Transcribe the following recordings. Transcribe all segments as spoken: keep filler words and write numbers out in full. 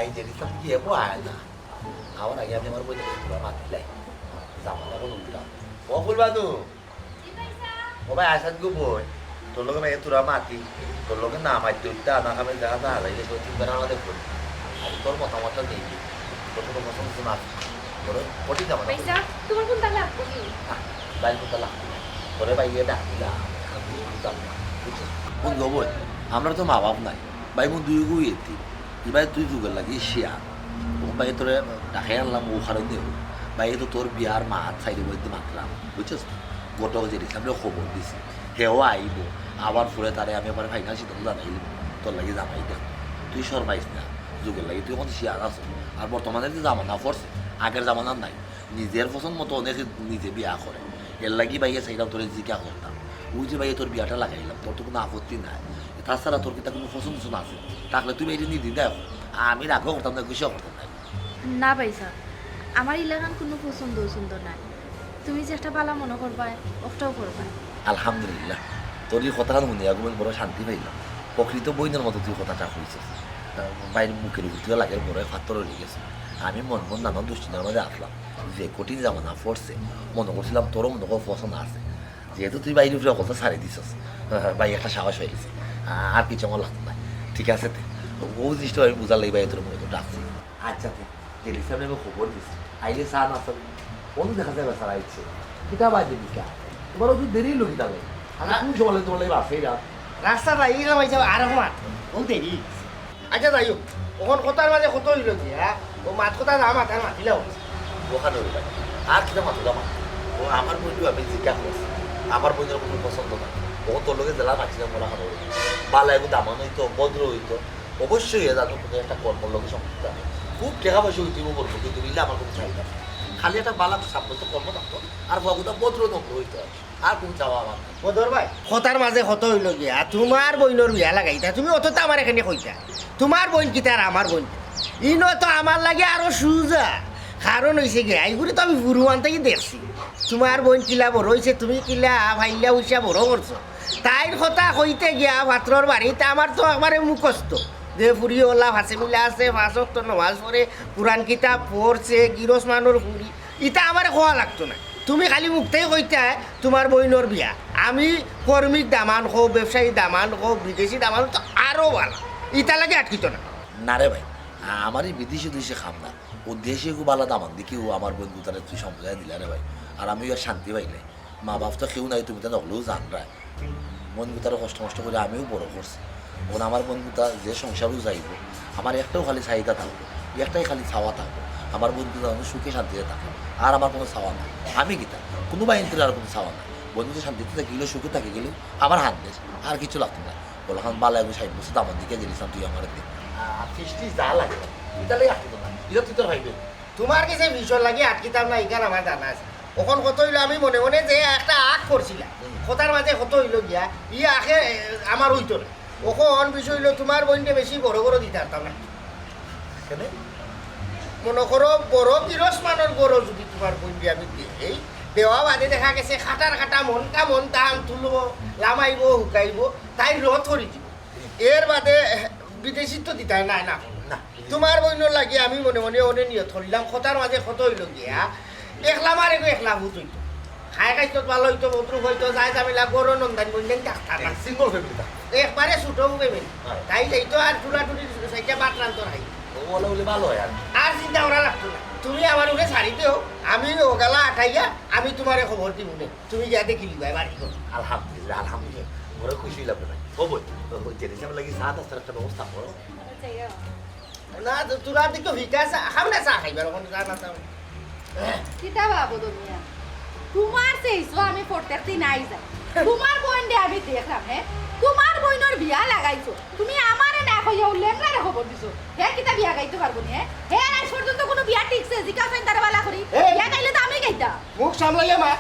এই যে রিসাব কি এবো আয় না? আমার আগে আমি আমার বইনরে তুরা মাতিলাই। জামালা কোন উল্টা। ও ফুলবানু। ও ভাই, আসাদ গো বই। তোর লগে ভাই তুরা মাতি। তোর লগে না মাতি উঠতে আধা কামে দেখা না হারাইলে তো তিনবার আলাদা করি। আমি তোর মতামতটা নেই। তোর কোনো পছন্দ না। তোর কঠিন জামালা। ভাইসাব, তোমার কোনটা লাগবো নি? আহ, ভাই কোনটা লাগবো না। ওরে ভাই, ইয়ে ডাক দিলা। আমি বুঝতাম না। বুঝছো? কোন গো বই? আমরা তো মা বাপ নাই। ভাই বোন দুই গো এতি। এবার তুই যুগের লাগি শিয়া। ও ভাই তোরে ডাকে আনলাম ও কারণে। ভাই তো তোর বিয়ার মাত সাইডে বইতে মাতলাম। বুঝছস? গোটা যে রিসাবরে খবর দিছি। হেও আইবো। আবার পরে তারে আমি আবার ফাইনাল সিদ্ধান্ত জানাইলাম। তোর লাগি জামাই দেখ। তুই শরমাইস না। যুগের লাগি তুই এখন শিয়া আছো। আর বর্তমানে যে জামানা পড়ছে, আগের জামানা নাই। নিজের পছন্দ মতো অনেকে নিজে বিয়া করে। এর লাগি ভাইয়া চাইলাম তোরে জিকা করতাম। ওই যে ভাইয়া তোর বিয়াটা লাগাইলাম, তোর তো কোনো আপত্তি নাই। তাছাড়া তোর কিতা কোনো পছন্দ টছন্দ আছে? থাকলে তুই বাইরে নিয়ে দিন দেখো। আমি রাগও করতাম না, গুসাও করতাম না। না ভাইসাব, আমার ইলাখান কোনো পছন্দ অছন্দ নাই। তুমি যেটা ভালা মনো করবায়, ওটাও করবায়। আলহামদুলিল্লাহ, তোর এই কথাটা শুনিয়া গো বইন বড় শান্তি পাইলাম। প্রকৃত বইনের মতো তুই কথাটা কইছস। আহ, ভাইর মুখের উপর তুই লাগে বড় পাথর হয়ে গেছে। আমি মন মন নানা দুশ্চিন্তার মাঝে আসলাম, যে কঠিন জামানা পড়ছে, মনে করছিলাম তোরও মনে কর পছন্দ আছে। যেহেতু তুই বাইরে উপরে কথা ছাড়ি দিছস, আহ, ভাই একটা সাহস হয়ে গেছে। আহ, আর কিছু আমার লাগতো না। ঠিক আছে তে, ও জিনিসটা আমি বুঝার লাগি ভাই তোর মনে তো ডাকছি। আচ্ছা তে, জেলি সাহেব আমি খবর দিছি, আইলে চা নাস্তা দিব। অনু দেখা যাবে স্যার আইছে। কিতা বাজে দিকা? তোমার ওই দেরি হলো কিতা ভাই? আমি কোন সময় তোমার লাগি বাসে না? রাস্তা যাই না ভাই সাহেব, আর মাত। ও দেরি। আচ্ছা যাই হোক, ওখান কথার মাঝে কত হইল কি, হ্যাঁ? ও মাত কথা না মাত আর মাতিলাও। ওখানে হইল। আর কিতা মাত কথা মাত? ও আমার বন্ধু আমি জিজ্ঞাসা করছি। আমার বন্ধুর কোনো পছন্দ না। ও তোর লগে জেলা মাতিলাম মনে হয়। বালা এগো দামান হইতো, ভদ্র হইতো। অবশ্যই এ জানো কোনো একটা কর্মর লগে সম্পৃক্ত আছে। খুব টাকা পয়সা উঠিব বলবো, কিন্তু মিলে আমার কোনো চাহিদা নেই। খালি একটা বালা সাব্যস্ত কর্ম থাকতো, আর বাবুটা ভদ্র নম্র হইতে হয়। আর কোনো চাওয়া আমার নাই। বদর ভাই, কথার মাঝে কত হইল গিয়া, তোমার বইনর বিয়া লাগাইতা, তুমি অত তো আমার এখানে কইতা। তোমার বইন কিতা আর আমার বইন কিতা? ইনো তো আমার লাগে আরো সুজা। কারণ হইছে গিয়া, এইগুলি তো আমি গুরু আনতেই দেখছি। তোমার বইন কিলা বড় হইছে, তুমি কিলা ভাইলা উইসা বড় করছো। তাইর কথা কইতে গিয়া পাত্রর বাড়িতে আমার তো একবারে মুখস্থ। যে ফুরি ওলা ফাঁসে মিলা আছে, পাঁচ ওয়াক্ত নমাজ পড়ে, কোরআন কিতাব পড়ছে, গিরস মানুর ফুরি। ইতা আমারে কওয়া লাগতো না। তুমি খালি মুখতেই কইতায় তোমার বইনর বিয়া। আমি কর্মীর দামান কও, ব্যবসায়ী দামান কও, বিদেশি দামান তো আরো ভালা। ইতা লাগে আটকিত না। না রে ভাই, আমার এই বিদেশি দেশে খাম না। ও দেশে গো বালা দামান দেখি ও আমার বইন গুতারে তুই সম্প্রদায় দিলা রে ভাই। আর আমিও আর শান্তি পাই নাই। মা বাপ তো কেউ নাই, তুমি তো নকলেও জানরায়। বইন গুতারে কষ্ট মষ্ট করে আমিও বড় করছি। এখন আমার বইন গুতা যে সংসারও যাইব, আমার একটাও খালি চাহিদা থাকবো, একটাই খালি চাওয়া থাকবো, আমার বইন গুতা যেন সুখে শান্তিতে থাকে। আর আমার কোনো চাওয়া নাই। আমি কিতা, কোনো বাহিনীতে আর কোনো চাওয়া নাই। বইন গুতা শান্তিতে থাকিলেও, সুখে থাকি গেলেও আমার হাত দেশ, আর কিছু লাগতো না। বললাম বালা আমি ষাট বছর দামান দিকে গেছিলাম, তুই আমার দিন। আর ফিস্টি যা লাগে, ইতালে আটকিত না, ইতা তুই তোর ভাইবে। তোমার কাছে বিষয় লাগে আটকিতাম না, এখানে আমার জানা আছে। ওখান কত হইলো আমি মনে মনে যে একটা আখ করছিলাম, হুম। কথার মাঝে কত হইলো গিয়া, ই আখে, এ, আমার হইতো না। ওখান বিষয় হইলো তোমার বইনকে বেশি বড় বড় দিতে পারতাম না। কেনে? মনে করো বড় গিরস মানুর গরু যদি তোমার বইনকে আমি দেই, দেওয়া বাদে দেখা গেছে খাটার খাটা মনটা মন ধান তুলবো, লামাইবো, হুকাইবো, তাই রথ করি দিব। এর বাদে বিদেশি তো দিতায় না, না। না। তোমার বইনর লাগি আমি মনে মনে অনে নিয়ত করিলাম, কথার মাঝে কত হইল গিয়া, একলা মারে গো একলা ভূত হইতো। খায় খাইতো ভালো হইতো, মতরুপ হইতো, যায় ঝামেলা, গরু নন্দান বইলেন ডাক্তার। সিঙ্গল ফ্যামিলি তা। একবারে ছোট ফ্যামিলি। হ্যাঁ। তাই যাইতো আর টুলা টুলি সাইডে বাট রানতো নাই। ও বলে বলে ভালো হয় আর। আর চিন্তা করা লাগতো না। তুমি আমার উপরে ছাড়ি দেও, আমি ওগালা আটাইয়া আমি তোমারে খবর দিব নে। তুমি গিয়া দেখি লিবায় বাড়ি ঘর। আলহামদুলিল্লাহ, আলহামদুলিল্লাহ। বড় খুশি হইলাম রে ভাই। ও বই, ও বই, জেনে যাবে লাগি চা নাস্তার একটা ব্যবস্থা করো। না, তো তোরা দিকে ভিকা চা, খাও না চা খাইবার, ওখানে চা না খাও। কিতা বাবু দুনিয়া? তোমার সেই ইসো আমি প্রত্যেক দিন আই যাই। তোমার বইনরে আমি দেখলাম, হ্যাঁ? তোমার বইনর বিয়া লাগাইছো। তুমি আমারে না কইয়া ও লেংড়ারে খবর দিছো। হে কিতা বিয়া গাইতে পারবো নি, হ্যাঁ? হে আজ পর্যন্ত কোনো বিয়া টিকছে, জিকাও চাইন তারে বালা করি। এই! বিয়া গাইলে তো আমি গাইতাম। মুখ সামলাইয়া মা,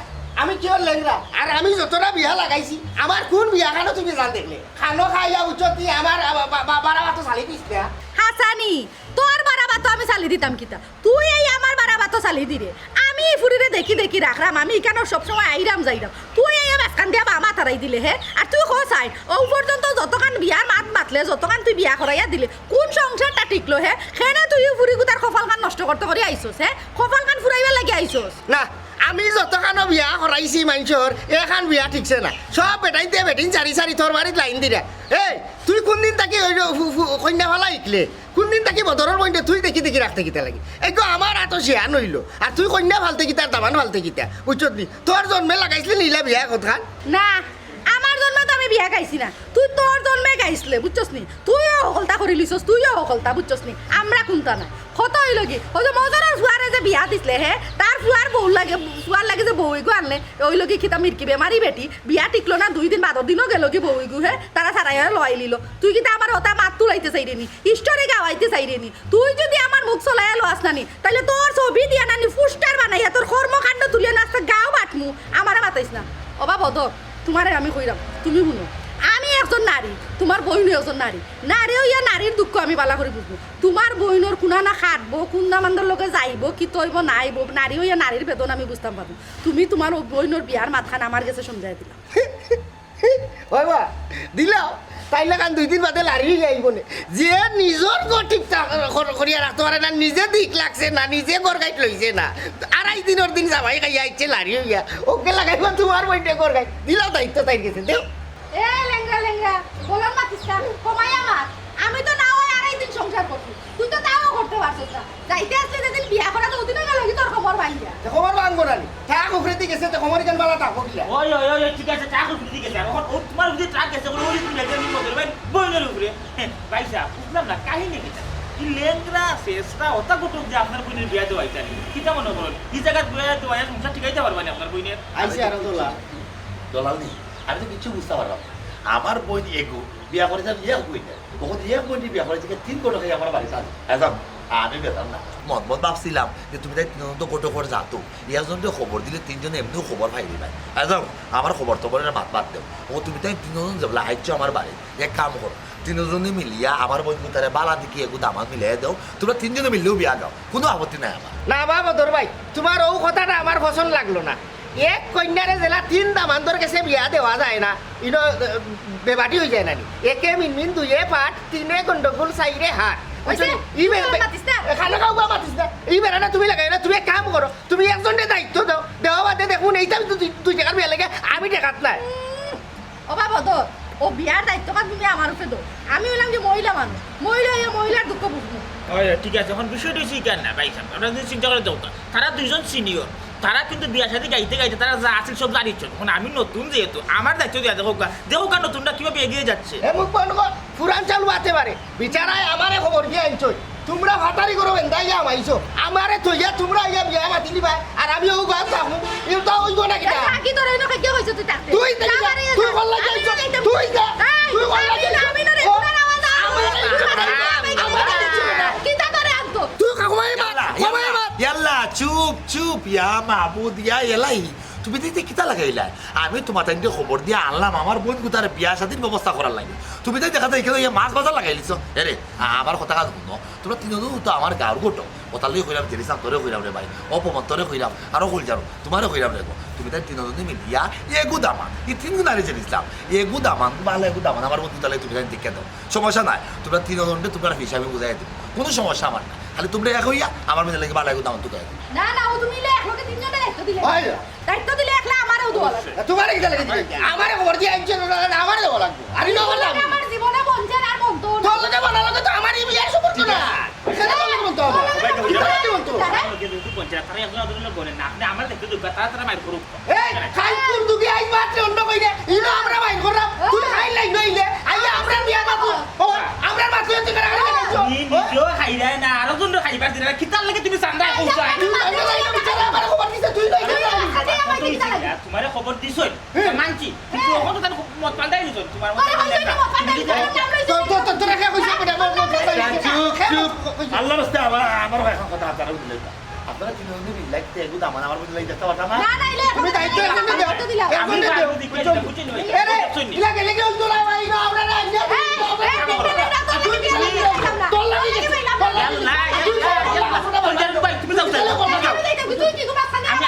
আমি কি ওর লেংড়া? আর আমি যতটা বিয়া লাগাইছি, আমার কোন বিয়া খানো তুমি জান দেখলে? খানো খাইয়া উঠো তুই আমার, আ, বা, বা, বা, বাড়া ভাত চালি দিস না। হাসানি, তোর বাড়া ভাত আমি চালি দিতাম কিতা? তুই এই আমার বাড়া ভাত চালি দিরে। আমি ই ফুরিরে দেখি দেখি রাখরাম, আমি ইখানো সবসময় আইরাম যাইরাম, তুই আইয়া মাঝখান দিয়া বাম আত হারাই দিলে হে। আর তুই কও চাইন, অউ পর্যন্ত যতখান বিয়ার মাত মাতলে, যতখান তুই বিয়া করাইয়া দিলে, কুন সংসারটা টিকলো হে? কেনে তুই ই ফুরিগুতার কপালখান নষ্ট করতে করি আইছস হে? কপালখান ফুরাইবার লাগি আইছস? না, আমি যতখানো বিয়া করাইছি মানষর, এখান বিয়া টিকছে না। সব বেটাইন্তে বেটিন সারি সারি তোর বাড়িত লাইন দিরা। এই, তুই কুনদিন থাকি ওই ফু-, ফু-, কইন্যা ফালা হিকলে? কুনদিন থাকি বদরর বইনরে তুই দেখি দেখি রাখতে কিতা লাগি? এগু আমার আতো শিয়ান অইলো, আর তুই কইন্যা ফালতে কিতা, আর দামান ফালতে কিতা? বুঝছত নি? তোর জন্মে লাগাইছলে নি ইলা বিয়া কতখান? না, আমার জন্মে তো আমি বিয়া খাইছি না, তুই তোর জন্মে খাইছলে, বুঝছস নি? তুইও হকলতা করিলিছস, তুইও হকলতা, বুঝছস নি? আমরা কুনতা না। কত অইলো কি? ওই যে মজরর ফুয়ারে যে বিয়া দিছলে, হে, তার ফুয়ার বউর লাগি, ফুয়ার লাগি যে বউ এগু আনলে, অইলো কি কিতা মিরকি বেমারি বেটি, বিয়া টিকলো না, দুই দিন বাদর দিনও গেলো কি বউ এগু, হে, তারা সারাইয়া লওয়াই লিলো। তুই কিতা আমার হতা মাত তুলাইতে চাইরে নি, হিস্টোরি গাওয়াইতে চাইরে নি? তুই যদি আমার মুখ চলাইয়া লওয়াস না নি, তাইলে তোর ছবি দিয়া নানি পোস্টার বানাইয়া তোর কর্মকাণ্ড তুলিয়া নাস্তা গাও বাটমু, আমারে মাতাইস না। ওবা বদর, তুমারে আমি কইরাম, তুমি হুনো, আমি একজন নারী, তুমার বইনও একজন নারী। নারী অইয়া নারীর দুঃখ আমি বালা করি বুঝমু। তুমার বইনর কুনানা কাটবো, কুন দামান্দর লগে যাইবো, কিতা অইবো না অইবো, নারী অইয়া নারীর বেদনা আমি বুঝতাম পারমু। তুমি তুমার অউ বইনর বিয়ার মাতখান আমার গেছে সমঝাই দিলাও। ওই বা, দিলাও, তাইলে কান দুই দিন বাদে লাড়ি অইয়া আইবো নে। যে নিজর ঘর ঠিক তা-, কর-, করিয়া রাখতে পারে না, নিজে দিক লাগছে না, নিজে ঘর গাইট লইছে না, আড়াই দিনর দিন জামাই খাইয়া আইছে লাড়ি অইয়া, ওকে লাগাইবো তুমার বইনরে ঘর গাইট। দিলাও দায়িত্ব তাইর গেছে, দেও। এ লেংড়া লেংড়া, বলন মাতিস না, কমাইয়া মাত। আমি তো না অয় আড়াই দিন সংসার করছি, তুই তো তাও করতে পারছস না। যাইতে আছলে যেদিন বিয়া করা, তো ওদিনও গেল কি তোর কোমর ভাঙ্গিয়া? তে কোমর ভাঙ্গবো না নি? টাক উফরেদি গেছে, তে কোমর ইখান বালা থাকবো কিলা? ওই, ওই, ওই, ওই, ঠিক আছে, টাক উফরেদি গেছে। আর অখন ও তুমার উপরে টাক গেছে, ওই তুমি লেগে আমি মদর ভাই, বইনর উপরে। হে, ভাই সাহেব, বুঝলাম না, কাহিনী কিতা? কি লেংড়া, শেষরা, ওটা ঘটক যে আপনার বইনর বিয়া দেওয়াইতা নি? কিতা মনে করইন? ই জাগাত বিয়া দেওয়াইয়া সংসার টিকাইতা পারবা নি আপনার বইনর? আইছে আরো দলাল। দলাল নি? আমি তো কিচ্ছু বুঝতাম পারলাম না। আমার বইন এগু, বিয়া করি যান এক বইন না। অখন এক বইন বিয়া করি থেকে তিন ঘটক আমার বাড়িত আছে। এ যাও, আমি বেজার না। মন মন ভাবছিলাম যে তুমি তাই তিনজন তো ঘটকর জাত। একজনরে খবর দিলে তিনজনে এমনেউ খবর পাইলিবা। এ যাও, আমার খবর তো বলে মাত বাদ দেও। ও তুমি তাই তিনজন যেবলা আইছো আমার বাড়িত, এক কাম করো, তিনজনে মিলিয়া আমার বইন গুতারে বালা দেখি এগু দামান মিলাই দেও। তুমরা তিনজনে মিললেউ বিয়া গাও, কুনু আপত্তি নাই আমার। না বা বদর ভাই, তুমার অউ কথাটা আমার পছন্দ লাগলো না। এক কইন্যারে যেলা তিন দামান্দর গেছে বিয়া দেওয়া যায় না, ইনো, আহ, বেবাটি অইযায় না নি? একে মিনমিন দুইয়ে পাট, তিনে গন্ডগোল চাইরে হাট। বুঝছো নি? ই বে-, বে-, মাতিস না। এ, খানো খাও বা মাতিস না। ই বেড়ানা তুমি লাগাইও না, তুমি এক কাম করো, তুমি একজনরে দায়িত্ব দেও, দেওয়া বাদে দেখমু নি, এইটা আমি দুই, দুই টেকার বিয়া লাগে, আমি টেকাত নাই। উম, ও বাবা, ধর, ও বিয়ার দায়িত্বখান তুমি আমার উপরে দেও। আমি অইলাম যে মহিলা মানুষ, মহিলা অইয়া মহিলার দুঃখ বুঝমু। ওই, ঠিক আছে, অখন বিষয়টা অইছে ইখান না, ভাই সাহেব, আপনারা যদি চিন্তা করি দেখউক্কা, তারা দুইজন সিনিয়র, তারা কিন্তু বিয়া শাদি গাইতে গাইতে তারা যা আছিল সব জানিচ্ছেন। অখন আমি নতুন যেহেতু, আমার দায়িত্ব দিয়া দেখউক্কা, দেখউক্কা নতুনটা কিভাবে এগিয়ে যাচ্ছে। এ মুখ বন্ধ কর, পুরান চাল বাতে পারে। বিচারায় আমারে খবর দিয়া আনছইন। তুমরা ফাতারি করো বেন্দা ইয়া মাইছো। আমারে থইয়া তুমরা ইয়া বিয়া মাতিলিবায়। আর আমি অউ গাছ থাকমু। ইটা অইবো না কিতা? থাকি তোর এনো খাইতে কইছে তুই থাকতে। তুই দেখি যা, তুই কল্লা যাইছো। তুই যা। তুই কল্লা যাইছো। কিতা করে আনতো? তুই কাকুমাই মাত, ইয়াল্লা, কাকুমাই ইয়াল্লা, মাত। ইয়াল্লা, চুপ, চুপ, ইয়া মাবুদ, ইয়া এলাহি। তুমি তো ইতা কিতা লাগাইলা? আমি তুমার তাইনরে খবর দিয়া আনলাম, আমার বইন গুতার বিয়া শাদির ব্যবস্থা করার লাগি। তুমি তো দেখা যায় এখানে ইয়া মাছ বাজার লাগাইলিছো। এরে, আ-, আমার কথা কাজ হুনো। তুমরা তিনজন তো আমার গাঁওর ঘটক। কথা লই কইরাম, জেরিসাম তোরে কইরাম রে ভাই। অপমান তোরে কইরাম, আরো কইল জানো, তুমারে কইরাম রে গো। তুমি তাই তিনজনে মিলিয়া এগু দামান, ই তিন গুণ আগে জেরিসাম। এগু দামান, বালা এগু দামান, আমার বইন গুতার লাগি তুমি তাই দেখিয়া দেও। সমস্যা নাই, তুমরা তিনজনরে তুমরার হিসাবে বুঝাই দিও। কুনু সমস্যা আমার না। খালি তুমরা এক অইয়া আমার মেয়ের লাগি বালা এগু দামান তুকাই দিও। না, না, ও তুমি ইলে একলগে তিনজনে দায়িত্ব দিলে। হয় না। দায়িত্ব দিলে একলা আমারেও দেওয়া লাগবো। তুমারে কিতা লাগি দিবে? আমারে খবর দিয়া আনছে না, আমারে দেওয়া লাগবো। আর ইনো আমার দাবি। আমার জীবনে বঞ্চে না আর বনতো না। তোর লগে বনার লগে তো আমার ই বিয়ার সম্পর্ক না। এখানে তোর লগে বনতো আমার। তোর লগে কিতা লাগি বনতো? তারা একজন আদর বনে না, আপনি আমার দেখতে দুঃখ, তারা তারা মাইর করুক। এই, খাইপুর দুগি আইজ মাত্র অন্য কইরে, ইনো আমরা মাইর করলাম, তুই খাই লাইন নইলে, আইয়া আমরা বিয়া মাতু, ও, আমরা মাতু তুই কারা কারা খাইছো? নি নিজেও খাইরায় না, আরো জন খাইবার দিরা, কিতার লাগি তুমি চান্দা কইছো? তুই চান্দা লাইন বিচারে আমার খবর দিছে, তুই লই যা। তুমারে খবর দিছই, মানছি, কিন্তু অখন তো তার মত পাল্টাই দিছই, তুমার মত পাল্টাই দিছই। তোর, তোর, তোর, তোর কে কইছে বেটা, মত, মত পাল্টাই দিছে। চুপ, চুপ। আল্লাহর রাস্তায় আমার, আমার ভাই এখন কথা আচার বুঝলে না। আপনারা তিনজন মিলে লাগতে এগু দামান আমার বুঝলে দেখতে পারতাম না। না, না, ইলে তুমি দায়িত্ব একজনরে দেও। দায়িত্ব দিলাম। একজনরে দেও। আমি বুঝি কি বুঝছো? এটা বুঝি নি? এরে, ইলা গেলে কি হইতো না ভাই? না, আমরা না, না, এই, এই, এই, এই, এই, এই, তোর লাগি গেছে, তোর লাগি গেছে। না, এই, এই, এই, এই, ভাই, তুমি যাও, যাও, যাও। আমি যাইতাম, তুই কি ঘুমাস না? আমি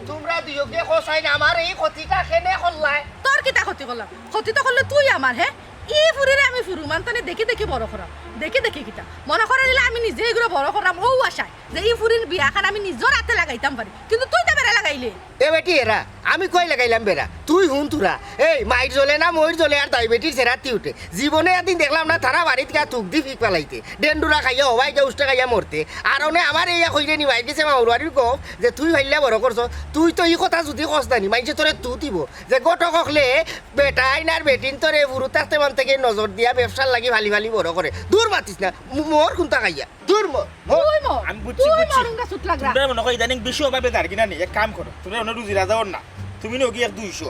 তুমরা দুইওগে কও চাইন আমার এই ক্ষতিটা কেনে করলায়? তোর কিতা ক্ষতি করলাম? ক্ষতি তো করলে তুই আমার, হে? ই ফুরিরে আমি ফুরু মানতানে দেখি দেখি বড় করাম। দেখি দেখি কিতা? মনো করি দিলে আমি নিজে এগুরে বড় করাম, অউ আশায় যে ই ফুরির বিয়াখান আমি নিজর আতে লাগাইতাম পারি। কিন্তু তুই তো বেড়া লাগাইলে। এ বেটি এরা, আমি কই লাগাইলাম বেড়া? তুই হুন তোরা। এই মাইর জ্বলে না মইর জ্বলে আর দাই বেটির সেরাতি উঠে। জীবনে এদিন দেখলাম না তারা বাড়িত গিয়া থুক দি ফিক ফালাইতে। ডেন্ডুরা খাইয়া হবাই গিয়া উষ্টা খাইয়া মরতে। আর অনে আমার এইয়া কইরে নি বাইর গেছে মামুর বাড়ির গপ যে তুই ফাইল্লা বড় করছ। তুই তো ই কথা যুদি কস না নি, মাইনষে তোরে তু দিব। যে ঘটক অকলে বেটাইন আর বেটিন তোরে ফুরু থাকতে মান থাকি নজর দিয়া ব্যবসার লাগি ফালি ফালি বড় করে। দূর মাতিস না, ম-, মর কুন্তা খাইয়া। দূর মর, মর। তুই মর। আমি বুঝছি, তুই বুঝছি। মর, উঙ্গা সুত লাগরা। তুমরা মনো কয় ইদানিং বেশি অভাবে যার কিনা নি, এক কাম করো, তুমরা অনো রুজি রাজাও না, তুমি নগি এক দুইশো।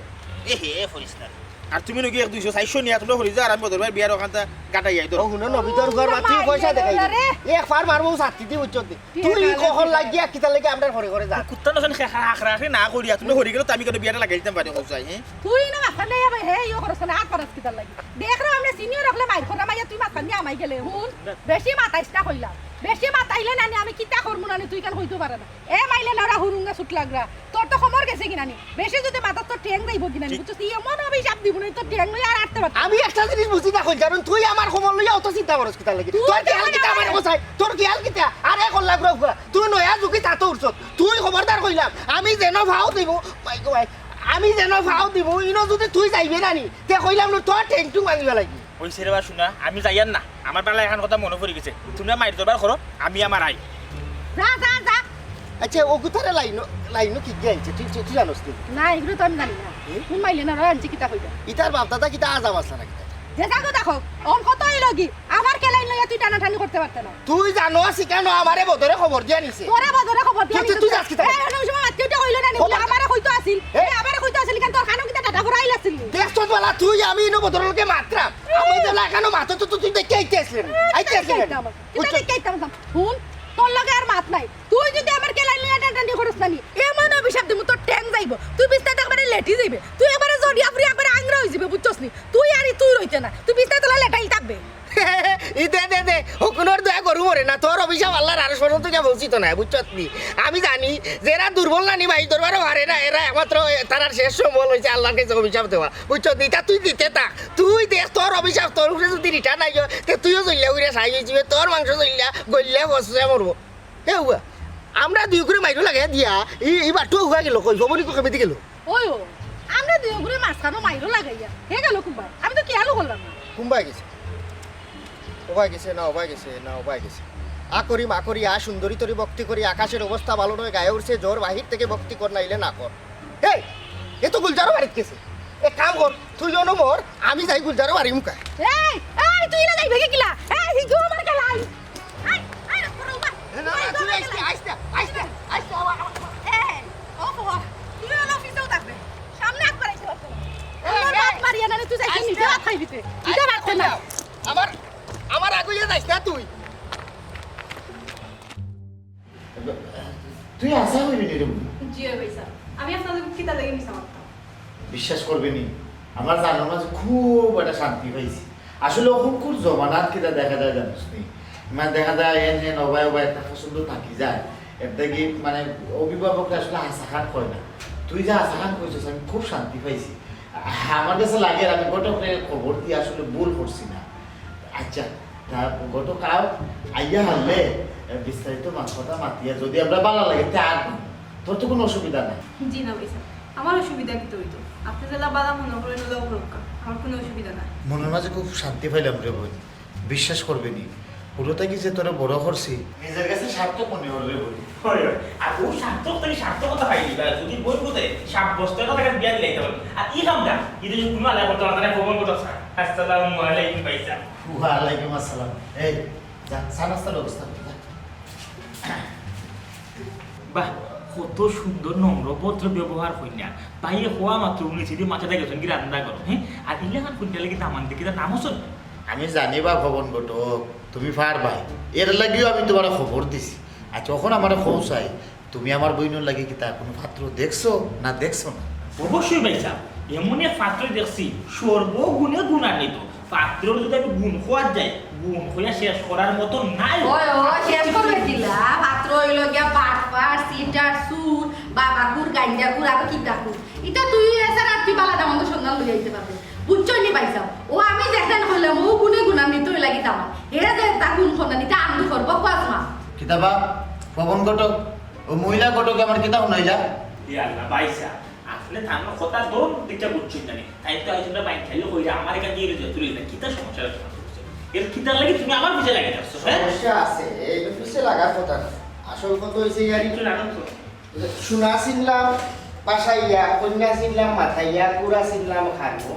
এ হে, ফরিস না। আর তুমি নগি এক দুইশো, চাইরশো নিয়া তুমরা হরি যাও, আর আমি বদর ভাই বিয়ার ওখানটা কাটাই যাই, ধরো। ও হুনো, নবীতর ঘর মাতি পয়সা দেখাই। আরে। একবার মারবো, ছাত্তি দি বুঝছো দি। তুই কখন লাগিয়া কিতা লাগি আমরার ঘরে ঘরে যা? কুত্তা নছেন খে-, খা-, আখরা আখরি না করিয়া, তুমি হরি গেলে তো আমি কেন বিয়াটা লাগাই দিতাম পারি, কোথায়, হ্যাঁ? তুই না মাথা নেই, আবার হে ইয়ে করছ না, আর পারাস কিতা লাগি? দেখ রে, আমরা সিনিয়র অকলে মাইর করা মাইয়া তুই মাথা নিয়ে আমাই গেলে, হুন? বেশি মাতাইস না কইলাম। বেশি মাতাইলে না নি, আমি কিতা করমু না নি, তুই কেন কইতে পারে না? এ মাইলে না ওরা হুরুঙ্গা ছুট লাগরা। তোর তো খবর গেছে কিনা নি? বেশি যদি মাতাস তোর ঠ্যাং যাইব কিনা নি? বুঝছস? তুই এমন অভিশাপ দিব না, তোর ঠ্যাং লই আর আটতে পারতে না। আমি একটা জিনিস বুঝি না কই, কারণ তুই আমার খবর লইয়া অত চিন্তা করস কিতা লাগি? তুই তোর কি হাল কিতা আমার কোথায়? তোর কি হাল কিতা? আরে কল্লা গুরা গুরা, তুই নয়া যুগি তাতো উঠছস। তুই খবরদার কইলাম, আমি যেন ভাও দিব, মাই গো মাই, আমি যেন ভাও দিব, ইনো যদি তুই যাইবে না নি, তে কইলাম না তোর ঠ্যাং টুং ভাঙিবা লাগি। ওই ছেড়ে বা শোনা, আমি যাইয়ার না। আমার বেলা এখন কথা মনে পড়ি গেছে। তুমরা মাইর দরবার করো, আমি আমার আই। যা, যা, যা। আচ্ছা, ও কোথারে লাইনো, লাইনো কি গিয়ে আনছে? তুই, তুই, তুই জানোস নি? না, এগুলো তো আমি জানি না। এ? কোন মাইলে না রয় আনছি কিতা কইবা? ইতার বাপ দাদা কিতা আজাব আসলা না কিতা? যে যাগো দেখো, অন কত হইল কি? আমার কেলাইন লইয়া তুই টানাটানি করতে পারতে না। তুই জানো আছি কেন আমারে বদরে খবর দিয়া নিছে? তোরে বদরে খবর দিয়া তুই, তুই, নিছে। তুই যাস কিতা? এই, অন্য সময় মাততে উঠে কইলো না নি, খবর বলে আমারে কইতো আছিল। এ? এ, আমারে কইতো আছিল, কেন তোর কানো কিতা টাটা ঘুরাইল আছিল নি? দেখছস বালা, তুই আমি ইনো বদরলকে মাতরাম। আমি তো লাগানো মাথা তো তুই দেখে আইতে আসলে না। আইতে আসলে না। কিতা দেখে আইতাম না? হুন, তোর লগে আর মাত নাই। তুই যদি আমার কেলাই লইয়া টানটানি করস না নি, এমন অভিশাপ দিমু তোর ঠ্যাং যাইব। তুই বিস্তারিত একবারে লেটি যাইবে। তুই একবারে জড়িয়া ফুরি একবারে আংরা হই যাবে, বুঝছস নি? তুই আর ই তুই রইতে না। তুই বিস্তারিত লেটাইল থাকবে। ই দে, দে, দে, হকুনর দয়া গরু মরে না, তোর অভিশাপ আল্লাহর আরশ পর্যন্ত গিয়া পৌঁছিত না, বুঝছত নি? আমি জানি, যেরা দুর্বল নানি ভাই দরবারও হারে না, এরা একমাত্র তারার শেষ সম্বল হইছে আল্লাহর কাছে অভিশাপ দেওয়া, বুঝছত নি? তা তুই দিতে থাক, তুই দেখ তোর অভিশাপ তোর উপরে যদি রিটার্ন আইয়, তে তুইও জ্বলিয়া উড়িয়া ছাই হইছিবে, তোর মাংস জ্বলিয়া গলিয়া বসে মরবো। এ উয়া, আমরা দুই করে মাইরো লাগাই দিয়া, ই, ই বাট্টু উয়া গেল, কই, ভবনী কো কেমিতি গেল? ওই ও, আমরা দুই করে মাঝখানো মাইরো লাগাইয়া, হে গেল কুম্বাই, আমি তো খেয়ালও করলাম না। কুম্বাই গেছে? ওবায় গেছে না, ওবায় গেছে না, ওবায় গেছে। আ করি, মা করি, আ সুন্দরী তরি ভক্তি করি, আকাশের অবস্থা ভালো নয়, গায়ে উঠছে ঝড়, বাহির থেকে ভক্তি কর, নাইলে না কর। এই, এ তো গুলজারও বাড়িত গেছে। এক কাম কর, তুই অনো মর, আমি যাই গুলজারও বাড়ি মুখা। এই, এই, তুই না যাইবে কি কিলা? এই, হিগু আমার গেলাই। এই, এই, রক্ত রক্ত। এ, না, না, তুই আইস না, আইস না, আইস না, আইস না, আবার, আবার, আবার। এই, ও বাবা, তুই অনো অফিসেও থাকবে। সামনে একবার আইতে পারতো না। এই, আমার এই, বাপ মারিয়া নালে তুই যাইতে আইস নিজে না। ভাত খাইবি তে। দিতে আইস না, পারতে না। কই যাও? আমার, আমার আগুইয়া যাইস না তুই। তুই আশা করি নি রে বন্ধু? জি ভাই সাহেব, আমি আপনাদের কিতা লাগি মিছা মারতাম? বিশ্বাস করবে নি, আমার জানার মাঝে খুব একটা শান্তি পাইছি। আসলে অখনকুর জমানাত কিতা দেখা যায় জানিস নি, মানে দেখা যায় এন হেন অবায় অবায় একটা পছন্দ থাকি যায়, এর দেখি মানে অভিভাবকরা আসলে হাসাখান কয় না। তুই যে হাসাখান কইছিস আমি খুব শান্তি পাইছি। আমার কাছে লাগে আমি ঘটকরে খবর দিয়ে আসলে ভুল করছি না। আচ্ছা, তা ঘটক আইয়া হারলে বিস্তারিত মা-, কথা মাতিয়া যদি আমরা ভালা লাগে তে আর তোর তো কোনো অসুবিধা নাই। জি না ভাই সাহেব, আমার অসুবিধা কিতা হইতো? আপনি যেলা ভালা মনে করেন ওলা করুক্কা, আমার কোনো অসুবিধা নাই। মনের মাঝে খুব শান্তি পাইলাম রে বোন, বিশ্বাস করবে নি, পুরোটা কি যে তোরা বড় করছি নিজের কাছে সার্থক মনে হল রে বোন। হয়, হয়। আর ও সার্থক থেকে সার্থকতা পাইনি বা যদি বই বুঝে সাব্যস্ত এটা তাকে বিয়া দিলে দিতে পারবে। আর এই কামটা এটা যদি কোনো আলাদা করতে পারতাম না, প্রমাণ করতে পারতাম। আসসালামু আলাইকুম ভাই সাহেব। ওয়ালাইকুম আসসালাম। এই, যা, চা নাস্তার ব্যবস্থা কর, যা। বাহ, কত সুন্দর নম্র ভদ্র ব্যবহার কইনা। ভাইয়ে খোয়া মাত্র উনি সিধি মাথাটা গেছেন কি রান্না করো, হ্যাঁ? আর ইলাখান কইনা লাগি দামান দেখি তার নাম হসন। আমি জানি বা ভবন ঘটক, তুমি পারবায়। এর লাগিও আমি তোমারে খবর দিছি। আচ্ছা, অখন আমারে কও চাই, তুমি আমার বইনর লাগি কিতা কোনো পাত্র দেখছো না দেখছো না? অবশ্যই ভাই সাহেব, এমন এক পাত্র দেখছি, সর্বগুণে গুণান্বিত। পাত্রর যদি আমি গুণ খোয়াত যাই, গুণ খোয়া শেষ করার মতো নাই। ওই, ওই, শেষ করবে কিলা? পাত্র হইল গিয়া বাটপার, সিটার, সুর, বাবা কুর, গাঞ্জা কুর, আর কিতা কুর। ইতা তুই এছাড়া আর তুই বালা দামান্দ সন্ধান লইয়া আইতে পারবে। বুঝছো নি ভাইসাব? ও আমি যেখান কইলাম, ও গুণে গুণান্বিত হইলা কি দামান। এরা যে তা গুণ সন্ধান, ইতা আন্দু করবো, কস মা। কিতা বা, পবন ঘটক, ও মহিলা ঘটকে আমার কিতা হুনাইলা? ইয়া আল্লাহ, ভাইসাব, আপনে তান কথা দৌড় দিতে বুঝছেন না নি। তাই তো আজ আমরা বাইক খাইলে কইরা আমার এখান দিয়ে রোজা তুলে না। কিতা সমস্যা হচ্ছে? এর কিতা লাগে তুমি আমার পিছে লাগে যাচ্ছ, হ্যাঁ? সমস্যা আছে, এই তো পিছে লাগার কথা না। আসল কথা হইছে ইয়ার একটু লাগান তো। সোনা চিনলাম পাশাইয়া, কন্যা চিনলাম মাথাইয়া, কুড়া চিনলাম খানো।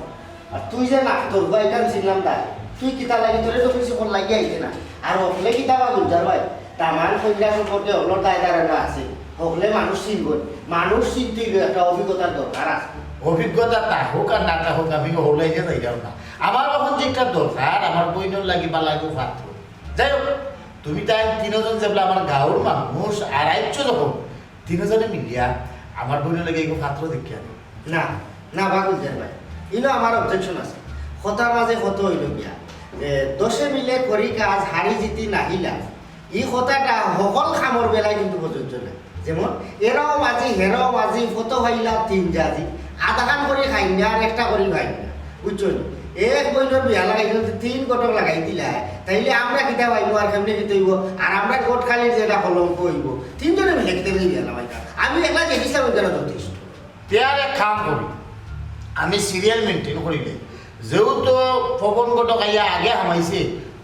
আর তুই যে নাক তোর ভাইটান চিনলাম দা, তুই কিতা লাগি তোরে তো কিছু ফোন লাগিয়ে আইতে না। আর হকলে কিতা বা বুঝার ভাই, দামান কন্যা সম্পর্কে হকলর দায় দাঁড়ানো আছে। হকলে মানুষ চিনবো, মানুষ চিনতে গেলে একটা অভিজ্ঞতার দরকার আছে। অভিজ্ঞতা তা হোক আর না তা হোক, আমি হকলাই যে যাইলাম না। আমার এখন যেটা দরকার, আমার বইনর লাগি বালাগো পাত্র। যাই হোক, তুমি তাই তিনজন যেবলা আমার গাঁওর মানুষ, আর আইচ্ছ যখন, তিনজনে মিলিয়া আমার বইনর লাগি এগো পাত্র দেখিয়া দেও। না, না বা গুলজার ভাই, ইনো আমার অবজেকশন আছে। কথার মাঝে কথা হইল গিয়া যে দশে মিলে করি কাজ, হারি জিতি নাহি লাভ। এই কথাটা হকল কামর বেলায় কিন্তু প্রযোজ্য না। যেমন, এরাও মাঝি, হেরাও মাঝি, ফতো ফাইলা তিন জাজি, আধাখান করি খাই না আর একটা করি খাই না। বুঝছো নি? এক বইনর বিয়া লাগাইলে তো তিন ঘটক লাগাই দিলা, তাইলে আমরা কিতা পাইবো আর কেমনে কিতা হইবো? আর আমরা ঘটকালির যেটা কলঙ্ক হইবো, তিনজনে মিলে কিতা মিলে বিয়া লাগাইতা? আমি একলা যে হিসাবে গেলে যথেষ্ট। তে আর এক কাম করি, আমি সিরিয়াল মেইনটেইন করিলে, যেহেতু পবন ঘটক আইয়া আগে হামাইছে,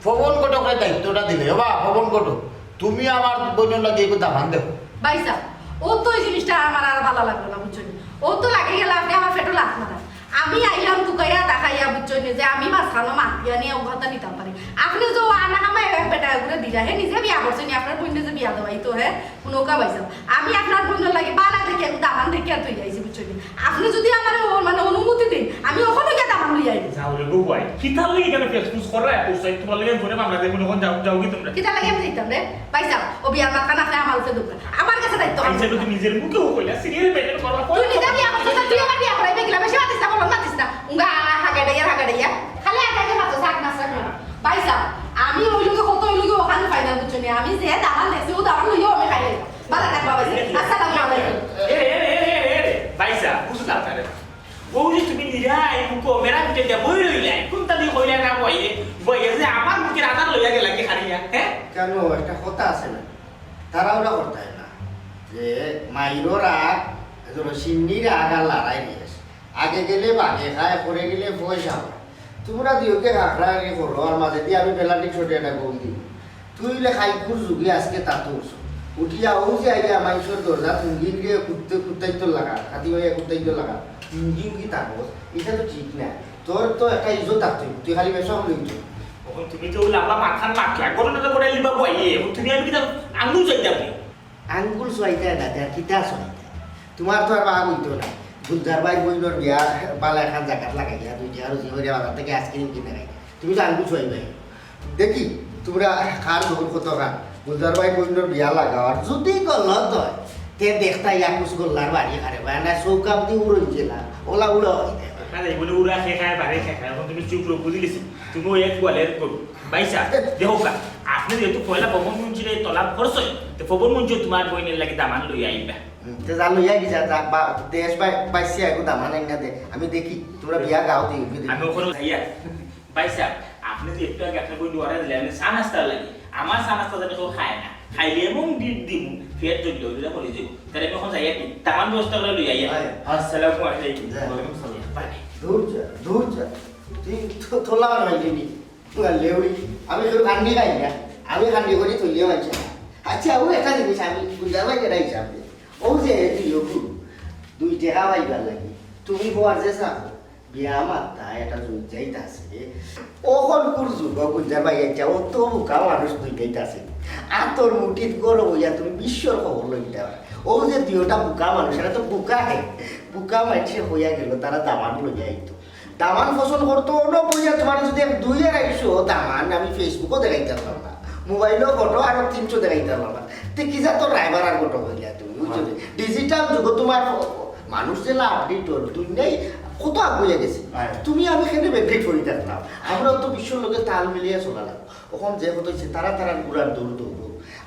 পবন ঘটকরে দায়িত্বটা দিলে, "ওবা পবন ঘটক, তুমি আমার বইনর লাগি একটু দামান দেখো।" ভাইসাব, ও তো এই জিনিসটা আমার আর ভালা লাগলো না, বুঝছো নি? ও তো লাগি গেলা আপনে আমার পেটো লাথ মারা। আমি আইলাম তুকাইয়া তাকাইয়া, বুঝছো নি, যে আমি মাঝখানো মাতিয়া নিয়া ও কথা নিতাম পারি। আপনে যে ও আনা হামায় এক বেটা করে দিলা, হে নিজে বিয়া করছে নি, আপনার বইনরে যে বিয়া দেওয়াই তো, হে? হুনউক্কা ভাইসাব, আমি আপনার বইনর লাগি বালা দেখি, আমি দামান দেখি আর তুই আইছি, বুঝছো নি? আপনে যদি আমারে ও, মানে, অনুমতি দেন, আমি অখনউ গিয়া দামান লইয়া আইমু। যাও রে গো ভাই, কিতার লাগি এখানে ফেসফুস কররা? ও সাইড তোমার লাগি ঘরে মামলা দেবো, অখন যাও, যাও কি তোমরা? কিতার লাগি আমি যাইতাম রে? ভাইসাব, ও বিয়ার মাতখান আপনে আমার উপরে দুঃখ। আমার কাছে দায়িত্ব আমি আচ্ছা, তুমি নিজের মুখে ও কইলা, সিরিয়াল মেইনটেইন করবা, তুই নিজে বিয়া করছস, তুই আমার বিয়া করাইবে কিলা? বেশি মাতিস না, বলন মাতিস না। উঙ্গা হাগাইডাইয়া, হাগাইডাইয়া। খালি আগে আগে মাতো, সাক না সাক না। ভাইসাব, আমি ওই লোকে কত ওই লোকে ওখানে ফাইনাল, বুঝছো নি? আমি যে দামান দেখছি, ও দামান লইয়াও আমি খাই লইলাম। বালা থাকবা ভাইসাব। আসসালামু আলাইকুম। এ, এ, এ, এ, এ, এ, ভাইসাব, বুঝলাম না রে। ও যে তুমি নিরাই মুখো মেরা পিঠে দিয়া বই রইলাই, কোনটা দিয়ে কইলা না বইয়ে, বইয়ে যে আমার মুখের আধার লইয়া গেলা কি হারিয়া, হ্যাঁ? কেন, একটা কথা আছে না, তাড়াহুড়া করতে হয় না, যে মাইরো রাগ, ধরো সিন্নি রাগ আর লড়াই রেশ, আগে গেলে বাগে খায়, পরে গেলে পয়সা হয়। তোমরা দিওকে খাখরাখাখরি করো, আর মাঝে দিয়ে আমি পেনাল্টি শটে একটা গোল দিই। তুই লে খাইকুর যুগে আজকে তাতুস। উঠিয়া ও যে আইয়া মাইনষর দরজা তুঙ্গি গিয়ে কুত্তে কুত্তাইতো লাগা, খাতি ভাইয়া কুত্তাইতো লাগা। মুগি মুগি তাকস, এটা তো ঠিক না। তোর তো একটা ইজ্জত থাকতে হইব, তুই খালি ব্যবসা করলে হইতো। অখন তুমি তো ওই লাম্বা মাথার মাতলা, ঘটনাটা করে লিবা বইয়ে, অখন তুমি আমি কিতা আঙ্গুল চাইতাম নি? আঙ্গুল চাইতায় না, তে আর কিতা চাইতায়? তোমার তো আর রাগ হইতো না। গুলজার ভাই বইনর বিয়া বালা একখান জাগাত লাগাইয়া, দুইটা আর যে হইয়া বাজার থেকে আইসক্রিম কিনে খাই। তুমি তো আঙ্গুল চাইবাই। দেখি, তোমরা কার দৌড় কত খান। গুলজার ভাই বইনর বিয়া লাগাও, আর যদি গলত হয়, তে দেখতা ইয়াকুস গোল্লার বাড়ি খারে, বা না চৌকাপ দি উড়ন জেলা, ওলা উড়া হইতে। আরে, বলে উড়া খে খায়, বাড়ি খে খায়, এখন তুমি চুপ রো, বুঝি গেছি। তুমি ওই এক গোয়ালের গরু। ভাইসাব, দেখো কা, আপনি যেহেতু পয়লা পবন মুন্সিরে তলব করছইন, তো পবন মুন্সি তোমার বইনের লাগি দামান লইয়া আইবা। হুম, তে যা লইয়া গি যা, যা, বা, দেশ বা-, বাইসি আইগো দামান আইনা দে। আমি দেখি, তোমরা বিয়া গাও দিও, আমি দেখি। আমি ওখানে যাইয়া। ভাইসাব, আপনি যে একটু আগে আপনার বই ডোয়ারা দিলেন, আমি চা নাস্তা লাগি। আমার চা নাস্তা জানি কেউ খায় না। খাইলে এমন ডিট দিমু, ফের জল জল করে মরে যাবো। তাহলে আমি এখন যাইয়া কি? দামান ব্যবস্থা করে লইয়া আইয়া। আয়। আসসালামু আলাইকুম। যা। ওয়ালাইকুম সালাম। বাই। দূর যা, দূর যা। তুই তো তোলা হয়নি। না, লেউড়ি, আমি কেউ খান্ডি খাই না, আমি খান্ডি করি থইলে মানছে না। আচ্ছা, ও একটা জিনিস আমি বুঝলাম না, এটা হিসাবে। ও যে দুই অকু, দুই টেকা পাইবার লাগি, তুমি বউর যে চাও, বিয়া মাততা, এটা জুত যাইতাছে। অখন কুর যুগ, গুলজার ভাই, আচ্ছা, ও তো বোকা মানুষ দুই যাইতাছে। আর তোর মুঠিত গরম হইয়া তুমি বিশ্বর খবর লইতা। ও যে দুইটা বোকা মানুষ, এরা তো বোকা হে। বোকা মানষে হইয়া গেল, তারা দামান লইয়া আইতো। দামান পছন্দ করতো, অন্য বইয়া তোমার যদি এক দুই আড়াইশো দামান আমি Facebook-ও দেখাইতে পারলাম না, মোবাইলও ফটো আরো তিনশো দেখাইতে পারলাম না। তে কি যা তো রায়বার আর ফটো হইলে তুমি, বুঝছো নি? ডিজিটাল যুগ তোমার মানুষ যেলা আপডেট হল, দুনিয়ায় কত আগুয়ে গেছে। হ্যাঁ। তুমি আমি কেন ব্যাকডেট হই থাকলাম? আমরা তো বিশ্বর লগে তাল মিলিয়ে চলা লাগবো। অখন যে কত হইছে, তারা তারা ঘোড়ার দৌড় দৌড়।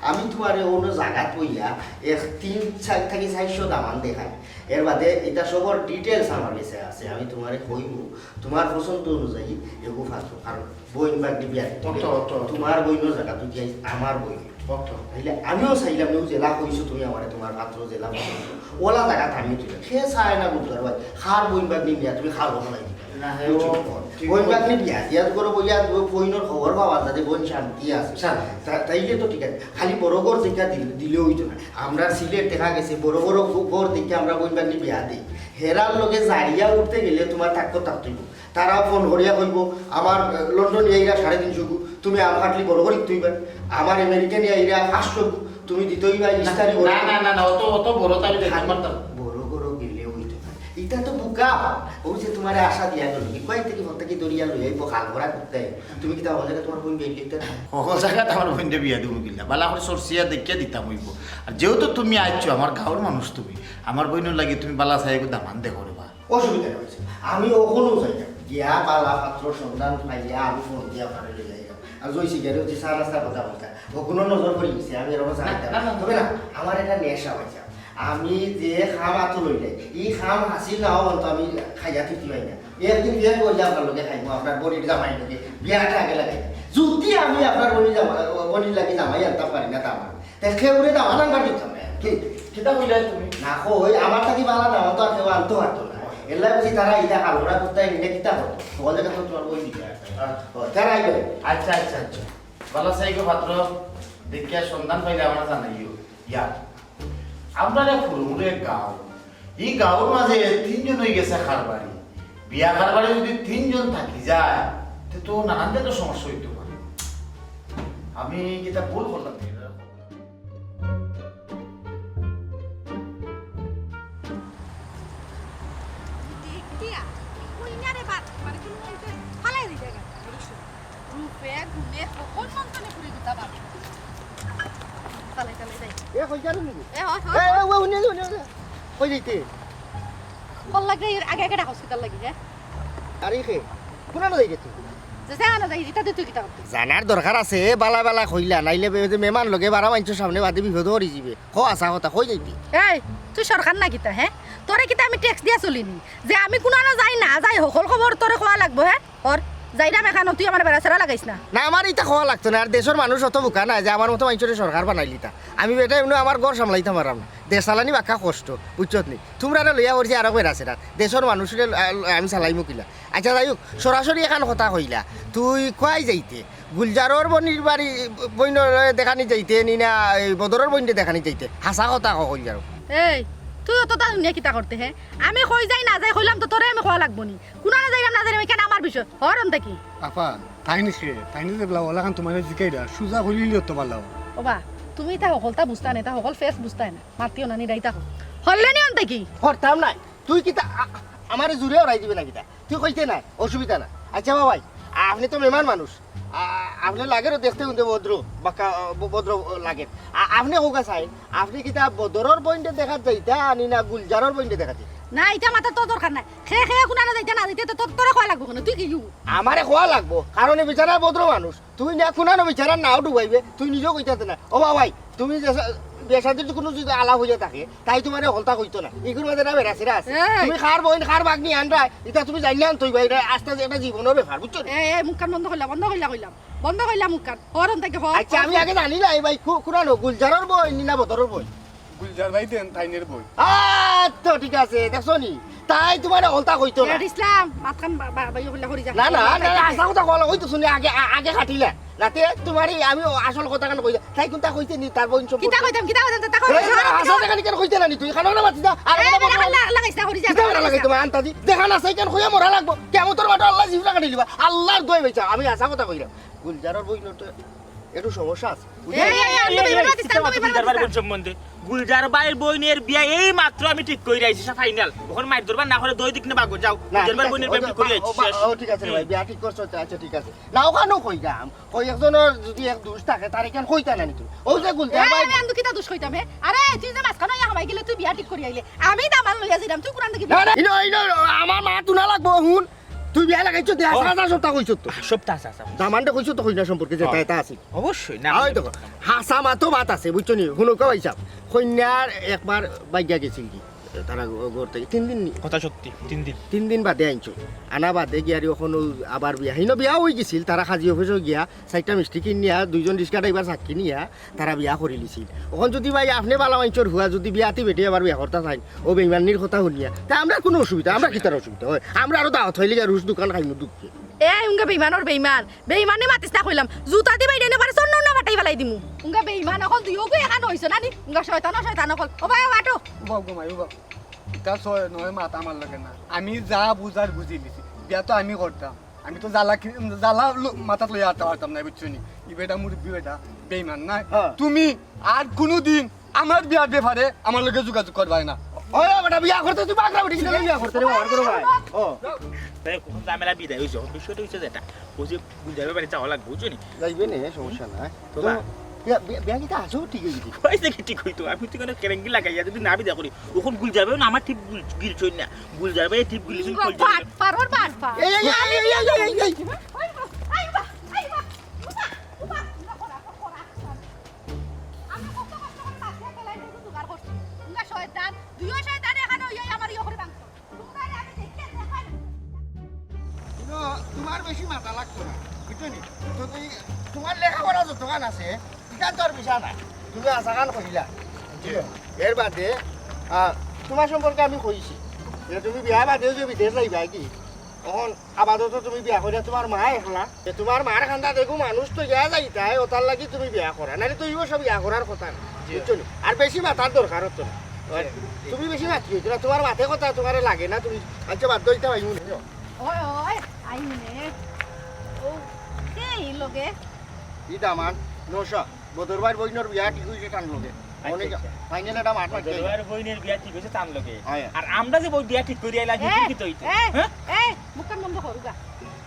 আমি তুমারে অন্য জাগাত বইয়া এক তিন চার থাকি চাইরশো দামান দেখাই। এর বাদে ইতা সবর details আমার গেছে আছে, আমি তুমারে কইমু, তুমার পছন্দ অনুযায়ী এগু পাত্র। কারণ বইন ভাগ্নি বিয়া দিতে অত, অত, অত। তুমার বইনর জাগা তুই কি আমার বইন। অত। তাইলে আমিও চাইলাম, ও যেলা কইছো তুমি আমারে তুমার পাত্র যেলা পছন্দ, ওলা জাগাত আমি তুই। সে চায় না বুঝবার ভাই, কার বইন ভাগ্নি নিয়া তুমি কার ঘটনা না, হে, ও বুঝছো? ঠিক বইন বলছো। ভাগ্নি বিয়া দিয়া করো বইয়া, বইনর খবর পাওয়া যাতে বইন শান্তি আছে। শান্তি। তা-, তাইলে তো ঠিক আছে, খালি বড় ঘর দেখা দিল-, দিলে অইতো না। আমরা সিলেট দেখা গেছে বড় বড় ঘ-, ঘর দেখে আমরা বইন ভাগ্নি বিয়া দেই। হেরার লগে জারিয়া উঠতে গেলে তুমার তাক্কত থাকতে অইবো। তারা ফোন করিয়া কইবো, "আমার, আহ, লন্ডনি আইরা সাড়ে তিনশো গু, তুমি আম কাটলি বড় করি তুইবা। আমার আমেরিকানি আইরা পাঁচশো গু, তুমি দিতইবা ইস্তারি বড় না, করি।" না, না, না, অত, অত বড় তো আমি দেখতে পারতাম না। বড় বড় গেলে অইতো না। ইটা তো বুকা। ও যে তুমারে আশা দিয়া গেল, কি কয় থেকে ফোন থেকে দরিয়া লই আইবো, কাল ভরা করতে। তুমি কিতা অন্য জাগা তুমার বইন বিয়া দিতে না? অন্য জাগা তো আমার বইনরে বিয়া দিমু কিলা? বালা করে সরসিয়া দেখিয়া দিতাম অইবো। আর যেহেতু তুমি আইছো, আমার গাঁওর মানুষ তুমি, আমার বইনর লাগি তুমি বালা চাই একটু দামান দেখো রে বা। অসুবিধা নাই, অইছে। আমি অখনো যাইতাম। গিয়া বালা পাত্র সন্ধান পাইয়া আমি ফোন দিয়া আপনারে লই যাইতাম। আর জয়সি গেলে অইছে চা নাস্তার কথা বলতা। অখনো নজর করি গেছে, আমি এরকম চা না, খাইতাম। না, না, না। তবে না, আমার এটা নেশা অইছে। আমি যে কাম আতো লইলে, ই কাম হাসিল না অওয়ার তো আমি খাইয়া তৃপ্তি পাই না। একদিন বিয়া করলে আপনার লগে খাইবো, আপনার বইনর জামাইর লগে, বিয়াটা আগে লাগাই। যদি আমি আপনার বইনর জামাই, বইনর লাগি জামাই আনতাম পারি না, তা আমার। তে কেউরে দামান আনবার দিতাম না। কি? কিতা কইলায় তুমি? না কই, আমার থাকি বালা দামান তো আর কেউ আনতো পারতো না। এর লাগি বুঝি তারা ইটা কাল ভরা করতে নিলে কিতা করতো? সকালে তো তোমার বই দিতে আর। হ্যাঁ। ও, তারা আইবে। আচ্ছা, আচ্ছা, আচ্ছা। বালা চাই গো পাত্র, দেখিয়া সন্ধান পাইলে আমারে জানাইও। ইয়া, আমরা রে ফুরুমুরে গাঁও। ই গাঁওর মাঝে তিনজন অই গেছে কারবারি। বিয়া কারবারি যদি তিনজন থাকি যায়, তে তো নানান জাতর সমস্যা অইতো পারে। আমি কিতা ভুল করলাম নি? দেখিয়া, কইনারে বাদ, মানে, কোনো মতে ফালাই দিতে গেল। রূপে, গুণে, হকল মন্ত্রণে পুরি দিতা বাদ। ফালাই, ফালাই যাই। এ, কই যারো নি? এ, হয়, এ, হয়। এ, ও, হুনে, হুনে, হুনে। কই যাইতে? কল লাগে, এর আগে আগে ডাকস কিতার লাগি, হ্যাঁ? আরে খে, কোনানো যাইতে তুই? যে যা না যাই, ইটা দিয়ে তুই কিতা করতে? জানার দরকার আছে, বালা বালা কইলা, নাইলে বে-, যে মেহমান লগে বারা মাইনষর সামনে বাদে বিপদ করি যিবে। ক আসা কথা, কই যাইতে? এই, তুই সরকার না কিতা, হ্যাঁ? তোরে কিতা আমি ট্যাক্স দিয়া চলিনি? যে আমি কুনানো যাই না যাই, হকল খবর তোরে কওয়া লাগবো, হ্যাঁ? অর, যাইরাম এখানো, তুই আমার বেড়া ছেড়া লাগাইস না। না, আমার ইটা কওয়া লাগতো না। আর দেশর মানুষ অত বুকা না যে আমার মতো মাইনষরে সরকার বানাইলিতা। আমি বেটা এমনে আমার ঘর সামলাইতাম পাররাম না। দেশ চালানি বাক্কা কষ্ট, বুঝছত নি? তুমরারে লইয়া করছি আরো বেড়া ছেড়া। দেশর মানুষরে, আ, আমি চালাইমু কিলা? আচ্ছা, যাই হোক, সরাসরি এখান কথা কইলা। তুই কই যাইতে? গুলজারর বইনর বাড়ি, বইনর দেখানি যাইতে, নি না এই বদরর বইনরে দেখানি যাইতে? হাছা কথা ক গুলজারর। এই, তুই অত তা দুনিয়া কিতা করতে, হে? আমি কই যাই না যাই কইলাম তো তোরে আমি কওয়া লাগবো নি। কুনানো যাইরাম না যাইরাম, ইখান আমার বিষয়। হর অন্তে কি? আপা, তাইন কে, তাইন যে বলা ওলাখান তোমারে জিকাইরা, সুজা কইলিও তো ভালা। ওবা, তুমি ইতা হকলতা বুঝতায় না, ইতা হকল ফেস বুঝতায় না। মাতিও না, নিরাইতা হক। হরলে নি অন্তে কি? হরতাম নায়। তুই কিতা আ-, আমারে জুরে হরাই দিবে না কিতা? তুই কইতে নায়, অসুবিধা না। আচ্ছা বাবাই, আপনে তো মেহমান মানুষ। আ-, আপনে লাগেরও দেখতে কিন্তু ভদ্র, বাক্কা, আ, ভ-, ভদ্র লাগের। আ-, আপনে কউক্কা চাই, আপনে কিতা বদরর বইনরে দেখাত যাইতা, নি না গুলজারর বইনরে দেখাত যাইতা? না, ইতা মাতার তো দরকার নাই। খে, খে, কুনানো যাইতা না যাইতা, তো তোর, তোরে কওয়া লাগবো কেনে? তুই কি ইউ? আমারে কওয়া লাগবো, কারণ ই বেচারা ভদ্র মানুষ। তুই না কুনানো বেচারার নাও ডুবাইবে, তুই নিজেও কইতাতে না। ও বাবাই, তুমি যে সা-, বিয়া শাদির কুনু যদি আলাপ অইয়া থাকে, তাই তোমারে হকলতা কইতো না। ইগুর মাঝে না বেড়া ছেড়া আছে। এই। তুমি কার বইন, কার ভাগ্নি আনরায়, ইতা তুমি জানলে আনতই ভাই, ইতা আস্তা যে একটা জীবনর ব্যাপার, বুঝছো নি? এ, এ, মুখখান বন্ধ কইলা, বন্ধ কইলা কইলাম। বন্ধ কইলা মুখখান। হর অন্তে কি হর? আচ্ছা, আমি আগে জানি না, এই ভাই, কু-, কুনানো, গুলজারর বইন, নি না বদরর বইন? গুলজার ভাই দেন, তাইনের বইন। আচ্ছা, ঠিক আছে, দেখছো নি? তাই তোমারে হকলতা কইতো না। এ, ইসলাম, মাতখান বা-, বা-, বাইও কইলা করি যা। না, না, না, না, আশা কথা কওয়া অইতো শুনি, আগে, আ-, আগে কাটিলা। রাতে তোমারে আমি আসল কথাখান কইলা। তাই কুনতা কইতে নি, তার বইন সম্পর্কে? কিতা কইতাম, কিতা কইতাম, তা কও। এই, না, হাছা কথা কেনে কইতে না নি তুই? খানো না মাতি দা। আর এই, কথা বলো। আল্লাহ, আল্লাহ, ইসলাম করি যা। কিতা করা লাগে তোমার আন্তাজি? দেখা না চাই কেন কইয়া মরা লাগবো? কিয়ামতর মাঠে আল্লায় জিবরা কাটি দিবা। আল্লাহর দোয়াই বাইছা, আমি হাছা কথা কইরাম। গুলজারর বইনর তো একটু সমস্যা আছে। এই, এই, এই, এই, তুমি এই, বাদ দিছ, এই, তুমি বাদ দিছ। গুলজার ভাইর বইন সম্বন্ধে। গুলজার ভাইর বইনের বিয়া এই মাত্র আমি ঠিক করি আইছি, final। অখন মাইর দরবার না করে দুই দিক না বাগো যাও। না, গুলজার ভাইর বইনের বিয়া আমি ঠিক করি আইছি, ও, বা-, শেষ। ও, ঠিক আছে রে ভাই, বিয়া ঠিক করছো তো, আচ্ছা, ঠিক আছে। না, অখানও কইরাম, ওই একজনর যদি এক দোষ থাকে, তার ইখান কইতা না নি তুমি। ও যে গুলজার ভাই। আমি আন্দু কিতা দোষ কইতাম, হে? আরে, তুই যে মাঝখানো ইয়া হামাই গেলে তুই বিয়া ঠিক করি আইলে। আমি দামান লইয়া যাইরাম, তুই কুনান দেখি না, না, ইনো, ইনো, আমার মাত হুনা লাগবো, হুন। তুই বিয়া লাগাইছস নি? হাছা হাছা সবতা কইছস তো। সবতা হাছা হাছা। দামান্দরে কইছস তো কইন্যার সম্পর্কে যেতা অইতো আছিল। অবশ্যই না। ওই দেখো, হাছা মাতো মাত আছে, বুঝছো নি? হুনউক্কা ভাইসাব, কইন্যার একবার ভাগিয়া গেছিলগি। তারা ঘ-, ঘর থাকি তিন দিন নি? কথা সত্যি, তিন দিন। তিন দিন বাদে আনছো। আনা বাদে গিয়ারি অখন অউ আবার বিয়া। হিনো বিয়া অইগেছিল, তারা কাজী অফিসো গিয়া চাইরটা মিষ্টি কিনিয়া দুইজন রিক্সা ড্রাইভার সাক্ষী নিয়া তারা বিয়া করিলিছিল। অখন যুদি ভাই আপনে ভালা মানষর ফুয়া যুদি বিয়াতি বেটি আবার বিয়া করতা চাইন, অউ বেইমানির কথা হুনিয়া, তে আমরার কুনু অসুবিধা, আমরার কিতার অসুবিধা অয়? আমরা আরো দাওয়াত অইলে গিয়া রুশ দোকান খাইমু দুঃখে। এ, উঙ্গা বেইমানর বেইমান, বেইমানি মাতিস না কইলাম, জুতা দি বাইরে নে পারে চন্ন না ফাটাই ফালাই দিমু। উঙ্গা বেইমান অকল দুইওগু এখান অইছে না নি? উঙ্গা শয়তান, শয়তান অকল। ও ভাই, ও আটো। উবাও গো মাই, উবাও। ইতা সয় নয় মাত আমার লগে না। আমি যা বুঝার বুঝিলিছি। বিয়া তো আমি করতাম। আমি তো জ্বালা কি-, জ্বালা লো-, মাথাত লইয়া আটতা পারতাম না, বুঝছো নি? ই বেটা মুরব্বি বেটা, বেইমান না। হ্যাঁ। তুমি আর কুনুদিন আমার বিয়ার ব্যাপারে আমার লগে যোগাযোগ করবায় না। ওই বেটা, বিয়া করতে তুই বাগড়া বেটি কিতা বিয়া করতে রে, আমার বড় ভাই। ও। তাই কোন ঝামেলা বিদায় অইছে, বিষয়টা অইছে যেটা, অউ যে গুলজার বাড়ি যাওয়া লাগবো, বুঝছো নি? যাইবে নে, সমস্যা নাই। তো বা- বিয়া, বিয়া, বিয়া কিতা আজও ঠিক অইগেছে? অইছে কি ঠিক অইতো? আমি তো কেন কেরেঙ্গি লাগাইয়া যদি না বিদায় করি, অখন গুলজার বায় না আমার টিপ গুল-, গিলছইন না। গুলজার বায় টিপ গিলছইন, গুলজার বায়। বাটপার, ওর বাটপার। এই, এই, এই, এই, এই, এই, এই। আইবা, আইবা, আইবা। উবা, উবা, উবা, উবা, উবা। আমি কত কষ্ট করি মাছ দিয়া পেলাই, একটু জোগাড় করছি। তোমরা শয়তান, দুইও শয়তান এখানে অইয়া আমার ইয়ে করে ভাঙছো। তোমরা আমি দেখে দেখাই। ইনো, তোমার বেশি মাথা লাগতো না, বুঝছো নি? তো তুই, তোমার লেখাপড়া যতখান আছে, ইখান তো আর বিষয় না। তুমি হাছাখান কইলা, বুঝছো? এর বাদে, আহ, তোমার সম্পর্কে আমি কইছি যে তুমি বিয়া বাদেও যে বিদেশ যাইবা কি? অখন আপাতত তুমি বিয়া করিয়া তোমার মা একলা। এ, তোমার মার কান্দা দেখো মানুষ তো গিয়া যাইতায়, ওটার লাগি তুমি বিয়া করা। নাইলে তো ইও সব ইয়া করার কথা না, জি। বুঝছো নি? আর বেশি মাতার দরকার অইতো না। জি, জি। তুমি বেশি মাতি অইতো না, তোমার মাতে কথা তোমারে লাগে না, তুমি আচ্ছা বাদ দিতা ভাই মনে হয়। ওই, ওই, আই মনে। ও, কে ই লগে? ই দামান, নশা। বদর ভাইর বইনর বিয়া ঠিক অইছে তান লগে। আচ্ছা, অনেক আচ্ছা। ফাইনাল একটা মাত মারছে। বদর ভাইর বইনর বিয়া ঠিক অইছে তান লগে। হ্যাঁ। আর আমরা যে বউ বিয়া ঠিক করি আইলাম, এ, হিগুর কিতা অইতো? এ, হ্যাঁ? এ, মুখখান বন্ধ করুগা।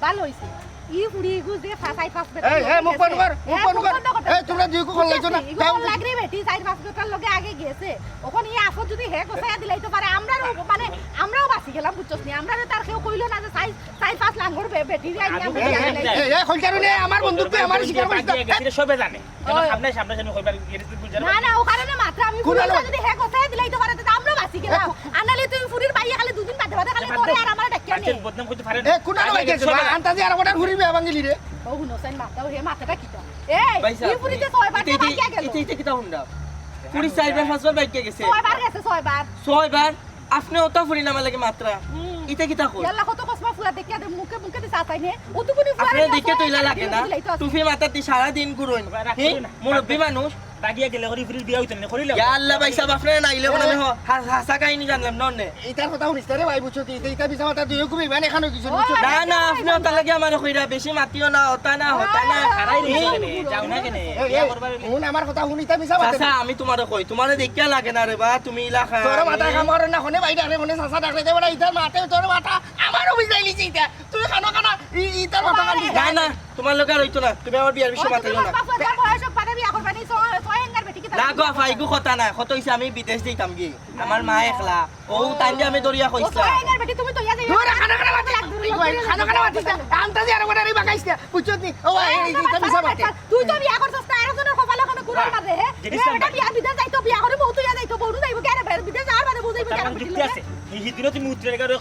ভালা অইছে। ই ফুড়ি ইগু যে ফা-, চাইর পাঁচ বেটার এই, লগে এই, মুখ বন্ধ গেছে। কর, মুখ এ, বন্ধ মুখ কর। বন্ধ কর। এই, তোমরা দুইগু করলাইছো না? ইগু তাও কোন লাগরে বেটি, চাইর পাঁচ বেটার লগে আগে গেছে। অখন ই আফত যুদি হে গোছাইয়া দিলাইতো পারে, আমরারও, মানে, আমরাও বাঁচি গেলাম, বুঝছস নি? আমরারে তার কেউ কইলো না যে চাইর চাইর পাঁচ লাঙ্গর বে-, বেটিরে আইয়া আমি এই, এই, এই, এই, এই, কইতারু নে, আমার বন্ধুত্ব, আমার স্বীকার করিস না। বাদ দিয়া গেছি রে, সবে জানে। কেন ওই। সামনে, সামনে সামনে কইবার গেছি তুই বুঝ জানো? না, না, ওখানে না মাত্র আমি কুনাল কুনাল ভাই। যদি হে গোছাই দিলাই তো পারে, তো আমরা বাঁচি গেলাম। এ, কু- আনালে তুই ফুরির বাইয়ে খালি দুদিন বাদে বাদে খালি বাদ দে। তোরে আর আমার ডাকিয়া বাদ দে, নেই। বদনাম করতে পারে না। এ, কুনাল ভাই গেছে, আনতা যে আর ওটার ফুরি বেয়া ভাঙিলি রে। ও হুনো, সেন মাথা, হে মাথাটা কিতা? এই, ভাই সাহেব, ই ফুরি যে ছয়বার ইতে, ইতে, বাকিয়া গেল। ইতে, ইতে কিতা হুনলাম? ফুরি চাইরবার পাঁচবার বাকিয়া গেছে। ছয়বার গেছে, ছয়বার। ছয়বার? আপনে অতা ফুরি নামার লাগি মাতরা। হুম। ইতা কিতা কই? ইয়াল্লা, কত কসমা ফুয়া দেখিয়া দে, মুখে মুখে দিছে আতাই নে। অতগুনি ফুয়া আপনে রে, দেখে তো ইলা লাগে না। দিলাই তো আছে। টুপি মাথাত দি সারা দিন ঘুরইন। রাখো হে? না। মুরব্বি মানুষ। বাগিয়া গেলে করি ফুরির বিয়া অইতো না, করিলে? ইয়া আল্লাহ ভাই সাহেব, আপনে না আইলে অখন আমি হ-, হা-, হাছা কাহিনী জানলাম না অনে। ইতার কথা হুনিস না রে ভাই, বুঝছো নি? ইতা, ইতা মিছা মাত, দুইও খুব ইমান এখানো কিছু, বুঝছো? না, না, আপনে অতার লাগি আমারে কইরা, বেশি মাতিও না, অতা না, হতা না। খাড়াই রইছো কেনে? যাও না কেনে? এই, বিয়া এই, করবার অইলে হুন আমার কথা হুন, ইতা মিছা মাত। চাচা, আমি তুমারে কই, তুমারে দেখিয়া লাগে না রে বা, তুমি ইলা খান। তোর মাথা কাম করে না, হনে ভাই ডাকরে, হনে চাচা ডাকরে, দে বেটা, ইতার মাতে তোর মাথা আমারও বুঝাই লিছি ইতা। তুই খানো খানা, ই-, ইতার মাথা কান দিস। না, না, তুমার লগে আর অইতো না। তুমি আমার বিয়ার বিষয়ে মাতাইও না। বাবা, বাবা, বয়স হোক, বাদে বিয়া করবা নি, সো-, সো এঙ্গার বেটি কি তার না গো, আফা, ইগু কথা না। কথা অইছে আমি বিদেশ যাইতাম গি। আমার মা একলা। ও, তাইন যে আমি দরিয়া ও, কইছলাম। সো এঙ্গার বেটি তুমি তো ইয়া যাইও। দূর, খানো খানা মাতিস। লাগবে, এই ভাই, লাগবে, খানো খানা লাগবে, মাতিস না। লাগবে। আনতা যে আর ওটা রে বাগাইস না। বুঝছত নি? ও ভাই, এই, এই, ইতা মিছা মাতে। তুই তো বিয়া করছস না, একজনের কপালে কোনো কুড়াল মারে, হে? জিনিস এটা বিয়া বিদেশ যাইতো, বিয়া করে বউ তুই যাইতো, বউ যাইবো, কেন বিদেশ যাওয়ার বাদে বউ যাইবো, তার কেন মানে যুক্তি আছে? এই হিদিনও তুমি উত্তরে কারো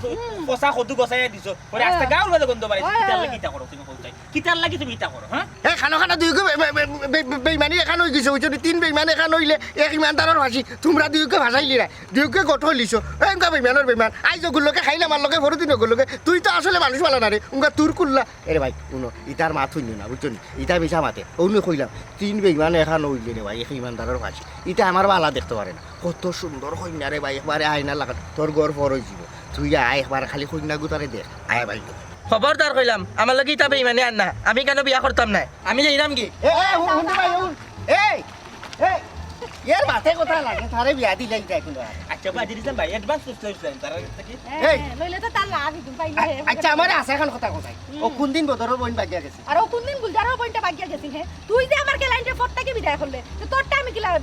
পচা কদু গছাইয়া দিছো। ওরে আস্তে গাউর বাদে গন্ধ বাড়াইছে। কিতার লাগি ইতা করো তুমি কও চাই? কিতার লাগি তুমি ইতা করো, হ্যাঁ? এ, খানো খানা দুইগু বে-, বে-, বে-, বে-, বেইমানি এখান অই গেছে, বুঝছো নি? তিন বেইমান এখান অইলে এক ইমানদারর ফাঁসি। তুমরা দুইগু ফাঁসাইলিরা, দুইগু গঠন লিছো। এ, উঙ্গা বেইমানর বেইমান। আইজ ওগুর লগে খাইলে আমার লগে, পরদিন ওগুর লগে। তুই তো আসলে মানুষ ভালা না রে, উঙ্গা তুর কুল্লা। এরে ভাই, হুনো, ইতার মাত হুনো না, বুঝছো নি? ইতা মিছা মাতে। অউ নু কইলাম, তিন বেইমান এখান অইলে রে ভাই, এক ইমানদারর ফাঁসি। ইতা আমার ভালা দেখতো পারে না। কত সুন্দর কইন্যা রে ভাই, একবারে আয়না লাগান। তোর ঘর ফর অইযিবো। তুই আয় একবার খালি কইন্যা গুতারে দেখ। আয় ভাই। খবরদার কইলাম, আমার লগে ইতা বেইমানি আর না। আমি কেন বিয়া করতাম না? আমি যাইরাম গি। এ, এ, হুন, হুন রে ভাই, হুন। এই, এই, এর মাতে কথা লাগে, তারে বিয়া দিলে ইতা এখন আর। আচ্ছা, বা, দিলাম ভাই, advance তো লইছিলাম, তার আগে থেকে। হ্যাঁ, এই। হ্যাঁ, লইলে তো তার লাভ, ইদুম পাইলে, আ-, হ্যাঁ, আচ্ছা, আমার আছে এখন কথা কোথায়? হুম। ও কোন দিন বদরর বইন বাগিয়া গেছে? আর ও কোন দিন গুলজারর বইনটা বাগিয়া গেছিল, হে? তুই যে আমার কেলাইন্টে ফোরটাকে বিদায় করলে, তো তোরটা আমি কিলা, এ,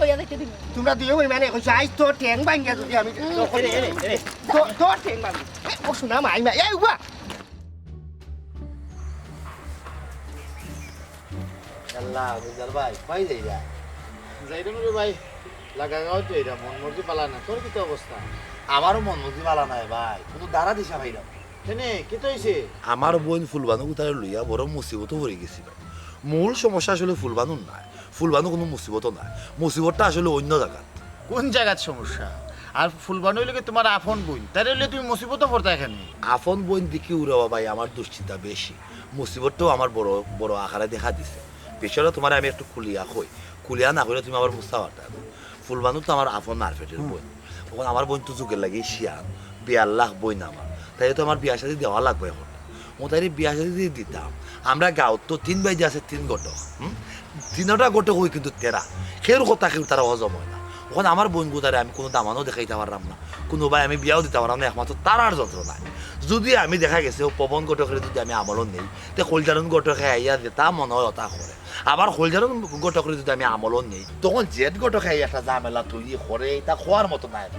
লইয়া যাইতে দিমু? তুমরা দুইও বেইমানে কইছো, আইজ তোর ঠ্যাং ভাঙ্গিয়া যদি আমি, হুম। তোর, তোর ঠ্যাং ভাঙ্গি। এ, ও শোনা মাই মা, এই উবা। আল্লাহ, গুলজার ভাই, কই যাইরা? যাইরাম রে ভাই, লাগা গাঁওত যাইরাম, মন মর্জি বালা না। তোর কিতা অবস্থা? আমারও মন মর্জি বালা নায় ভাই, কুনু ধারা দিশা পাইরাম না। কেনে, কিতা অইছে? আমার বইন ফুলবানু গুতারে লইয়া বড় মুসিবতো পড়ি গেছি ভাই। মূল সমস্যা আসলে ফুলবানুর নায়, ফুলবানু কুনু মুসিবতো নায়, মুসিবতটা আসলে অইন্য জাগাত। কুন জাগাত সমস্যা? আর ফুলবানু অইলো গি তুমার আপন বইন, তাইরে লইয়া তুমি মুসিবতো পড়তায় কেনে? আপন বইন দেখিউ রে ভাই, আমার দুশ্চিন্তা বেশি, মুসিবতটাও আমার বড় বড় আকারে দেখা দিছে। বিষয়টা তুমারে আমি একটু খুলিয়া কই, খুলিয়া না কইলে তুমি আবার বুঝতা পারতায় না। ফুলবানু তো আমার আপন মার পেটর বইন, অখন আমার বইন তো যুগর লাগি শিয়ান, বিয়ার লাখ বইন আমার, তাইরে তো আমার বিয়া শাদি দেওয়া লাগবো অখন। অউ তাইরে বিয়া শাদি যদি দিতাম, আমরা গাঁওত তো তিন ভাইজি আছে, তিন ঘটক, হুম? তিনটা ঘটক অই কিন্তু তেরা, কেউর কথা কেউর তারা হজম অয় না। অখন আমার বইন গুতারে আমি কুনু দামানও দেখাইতাম পাররাম না, কুনু ভাই আমি বিয়াও দিতাম পাররাম না, একমাত্র তারার যন্ত্রণায়। যদি আমি দেখা গেছে অউ পবন ঘটকরে যদি আমি আমলো নেই, তে কইলজারুন ঘটকে আইয়া যেতা মনো অয় অতা করে। আবার কইলজারুন ঘটকরে যদি আমি আমলো নেই, তখন জেট ঘটকে আইয়া একটা ঝামেলা তৈরি করে, ইতা কওয়ার মতো নায়।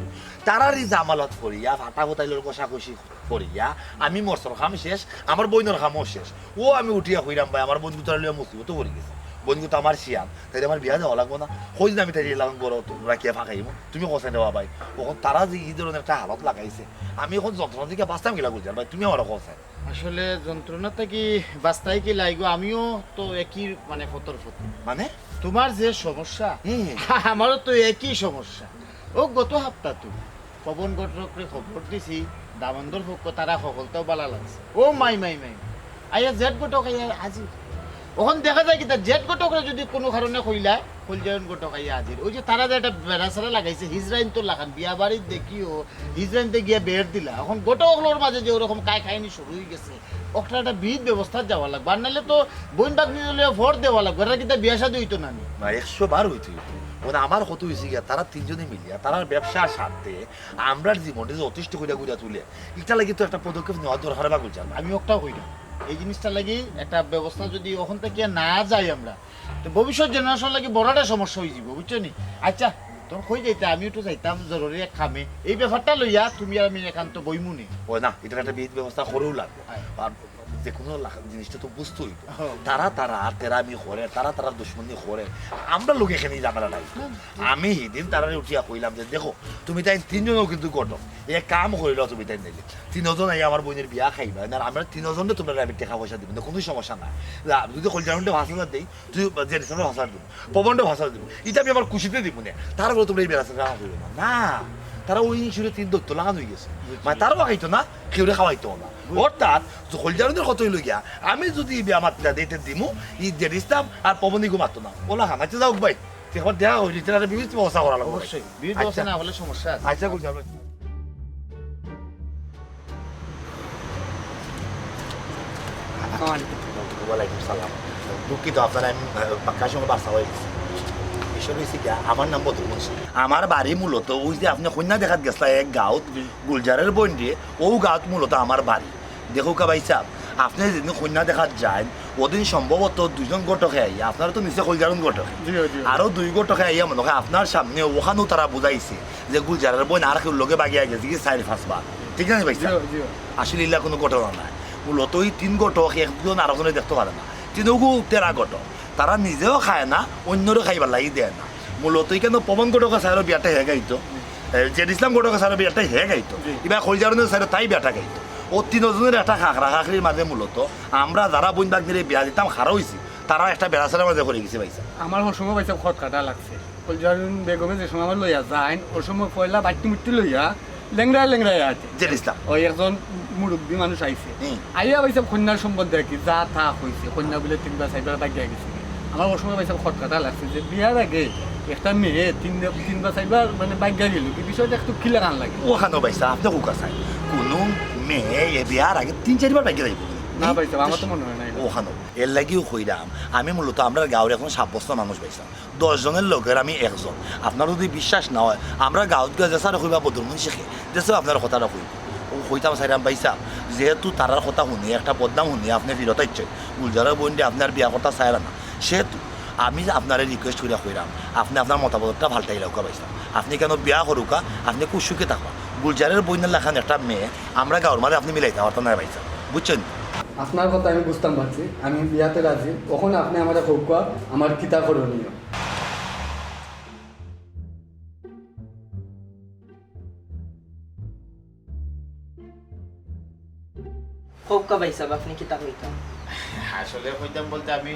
তারার ই ঝামেলাত পড়িয়া, ফাটা ফুতাইলর কষাকষি করিয়া আমি মরছর কাম শেষ, আমার বইনর কামও শেষ। অউ আমি উঠিয়া কইরাম, ভাই, আমার বইন গুতারে লইয়া মুসিবতো পড়ি গেছি। বইন গুতা আমার শিয়ান, তাইরে আমার বিয়া দেওয়া লাগবো না। কয়দিন আমি তাইরে লাগান ঘরো রাখিয়া ফাকাইমু, তুমি কও চাইন রে বা ভাই। অখন তারা যে ই ধরনের একটা হালত লাগাইছে, আমি অখন যন্ত্রণা থাকি বাঁচতাম কিলা গুলজার ভাই, তুমি আমারে কও চাইন। আসলে যন্ত্রণা থাকি বাঁচতায় কিলা গো, আমিও তো একই মানে ফতর ফতর। মানে? তুমার যে সমস্যা, হুম। আমারও তো একই সমস্যা। অউ গত হাপ্তা তো পবন ঘটকরে খবর দিছি, দামান্দর পক্ষ তারা হকলতাও বালা লাগছে। ও মাই, মাই, মাই। আইয়া জেট ঘটক আইয়া হাজির। অখন দেখা যায় কিতা, জেট ঘটকরে যদি কুনু কারণে কইলায়, কইলজারুন ঘটক আইয়া হাজির। অউ যে তারা যে একটা বেড়াছেড়া লাগাইছে, হিজড়াইন্তর লাখান, বিয়া বাড়িত দেখিও, হিজড়াইন্তে গিয়া বেড় দিলা। অখন ঘটক অকলর মাঝে যে অউ রকম কায় কাহিনী শুরু অই গেছে, অখানো একটা বিহিত ব্যবস্থাত যাওয়া লাগবো। আর নাইলে তো বইন ভাগ্নিরে লইয়া ফর দেওয়া লাগবো। এরা কিতা বিয়া শাদি অইতো না নি? না, একশো বার অইতো অইবো। মানে আমার কথা অইছে গিয়া, তারা তিনজনে মিলিয়া, তারার ব্যবসার স্বার্থে আমরার জীবনটা যে অতিষ্ঠ করিয়া করিয়া তুলে, ইটার লাগি তো একটা পদক্ষেপ নেওয়া দরকার বা গুলজার। আমি অটাউ কইরাম, এই জিনিসটার লাগি একটা ব্যবস্থা যদি অখন থাকি না যাই আমরা, তো ভবিষ্যৎ generation লাগি বড় একটা সমস্যা অই যাইবো, বুঝছো নি? আচ্ছা, তখন কই যাইতা, আমি একটু যাইতাম জরুরি এক কামে। এই ব্যাপারটা লইয়া তুমি আর আমি একান্ত বইমু নে। ও না, ইটার একটা বিহিত ব্যবস্থা করাউ লাগবো। হ্যাঁ। আর যে কুনু লাখ-, জিনিসটা তো বুঝতে অইবো। হ্যাঁ। তারা, তারা, আর তেরা আমি করে, তারা, তারা দুশমনি করে, আমরার লগে কেনে ঝামেলা নাই। হ্যাঁ। আমি হিদিন তারারে উঠিয়া কইলাম যে, "দেখো, তুমি তাইন তিনজনও কিন্তু ঘটক, এক কাম করিলাও তুমি তাইন নাইলে। তিনজন আইয়া আমার বইনর বিয়া খাইবা, না আমরা তিনজনরে তুমরারে আমি টেকা পয়সা দিমু নে, কুনু সমস্যা নাই। যা, যদি কইলজারুনরে পাঁচ হাজার দেই, তুই জেট ইসলামরে পাঁচ হাজার দিমু, পবনরে পাঁচ হাজার দিমু, ইটা আমি আমার খুশিতে দিমু নে। তারপরে তুমরা ই বেড়াছেড়া করিও না।" না, তারা অউ হিংসুরে তিন দৈত্য লাখান অই গেছে। বুঝছি। মানে তারাও খাইতো না, কেউরে খাওয়াইতো না। বুঝছি। অর্থাৎ, কইলজারুনর কথা অইলো গিয়া, আমি যদি ই বিয়া মাতলে দিতে দিমু, ই জেট ইসলাম আর পবন ইগু মাততো না। অউ লাখান, আচ্ছা যাউক ভাই, তে আবার দেখা অইলে, ইটার একটা বিহিত ব্যবস্থা করা লাগবো। অবশ্যই, বিহিত ব্যবস্থা আচ্ছা। না অইলে সমস্যা আছে। আচ্ছা, গুলজার ভাই। আসসালামু আলাইকুম। ওয়ালাইকুম সালাম। দুঃখিত, আপনার আমি, আহ, বাক্কা সময় বাসা অই গেছি। বিষয় অইছে গিয়া, আমার নাম বদরুল মুন্সি। আমার বাড়ি মূলত অউ যে আপনে কইন্যা দেখাত গেছলা এক গাঁওত, জি। গুলজারর বইনরে, অউ গাঁওত মূলত আমার বাড়ি। দেখউক্কা ভাইসাব, আপনে যেদিন কইন্যা দেখাত যাইন, অউদিন সম্ভবত দুইজন ঘটকে আইয়া, আপনারা তো নিশ্চয় কইলজারুন ঘটকে। জি, জি। আরো দুই ঘটকে আইয়া মনে অয় আপনার সামনে অখানউ তারা বুঝাইছে যে গুলজারর বইন আর কেউর লগে ভাগিয়া গেছে গি চাইর পাঁচবার। ঠিক না নি ভাইসাব? জি, জি। আসলে ইলা কুনু ঘটনা নায়। মূলত ই তিন ঘটক একজন আরকজনে দেখতো পারে না। তিনগু তেরা ঘটক। তারা নিজেও খায় না, অইন্যরে খাইবার লাগি দেয় না। মূলত ইখানো পবন ঘটকর চাইরর বিয়াটা হে গাইতো। হুম। এ, জেড ইসলাম ঘটকর চাইরর বিয়াটা হে গাইতো। জি। ইবা কইলজারুনর চাইরর তাই বিয়াটা গাইতো। অউ তিনজনর একটা খাখরা খাখরির মাঝে মূলত আমরা যারা বইন ভাগ্নিরে বিয়া দিতাম খাড়া অইছি, তারা একটা বেড়াছেড়ার মাঝে পড়ি গেছি ভাইসাব। আমার অউ সময় ভাইসাব খটকাটা লাগছে। কইলজারুন বেগমে যে সময় আমার লইয়া যাইন, অউ সময় পয়লা বাইট্টু মুট্টু লইয়া লেংড়ায় লেংড়ায় আইতে। জেড ইসলাম। অউ একজন মুরব্বি মানুষ আইছে। হুম। আইয়া ভাইসাব কইন্যার সম্বন্ধে আর কি যা তা কইছে, কইন্যা বুলে তিনবার চাইরবার ভাগিয়া গেছে। আমার অউ সময় ভাইসাব খটকাটা লাগছে যে বিয়ার আগে একটা মেয়ে তিন, তিনবার চাইরবার মানে ভাগিয়া গেলো, কি বিষয়টা একটু কিলা কান লাগে? অখানো ভাইসাব, আপনে কউক্কা চাইন, কুনু মেয়ে এ বিয়ার আগে তিন চাইরবার ভাগিয়া যাইবো নি? না ভাইসাব, আমার তো মনে অয় না। অখানো, এর লাগিউ কইরাম, আমি মূলত আমরার গাঁওর একজন সাব্যস্ত মানুষ ভাইসাব। দশ জনর লগর আমি একজন। আপনার যদি বিশ্বাস না অয়, আমরার গাঁওত গিয়া যে স্যারে কইবা বদরুল মুন্সি কে, যে স্যারে আপনার কথাটা কইবো। অউ কইতাম চাইরাম ভাইসাব, যেহেতু তারার কথা হুনিয়া, একটা বদনাম হুনিয়া আপনে ফিরত আইছইন, গুলজারর বইনরে আপনে আর বিয়া করতা চাইরা না, সেহেতু আমি আপনারে request করিয়া কইরাম, আপনে আপনার মতামতটা পাল্টাইলাউক্কা ভাইসাব। আপনে ইখানো বিয়া করউক্কা, আপনে খুব সুখে থাকবা। গুলজারর বইনর লাখান একটা মেয়ে আমরার গাঁওর মাঝে আপনে মিলাইতা পারতা নায় ভাইসাব, বুঝছইন? আপনার কথা আমি বুঝতাম পারছি, আমি বিয়াতে রাজি। অখন আপনে আমারে কউক্কা, আমার কিতা করণীয়? কউক্কা ভাইসাব, আপনে কিতা কইতা? আসলে কইতাম বলতে আমি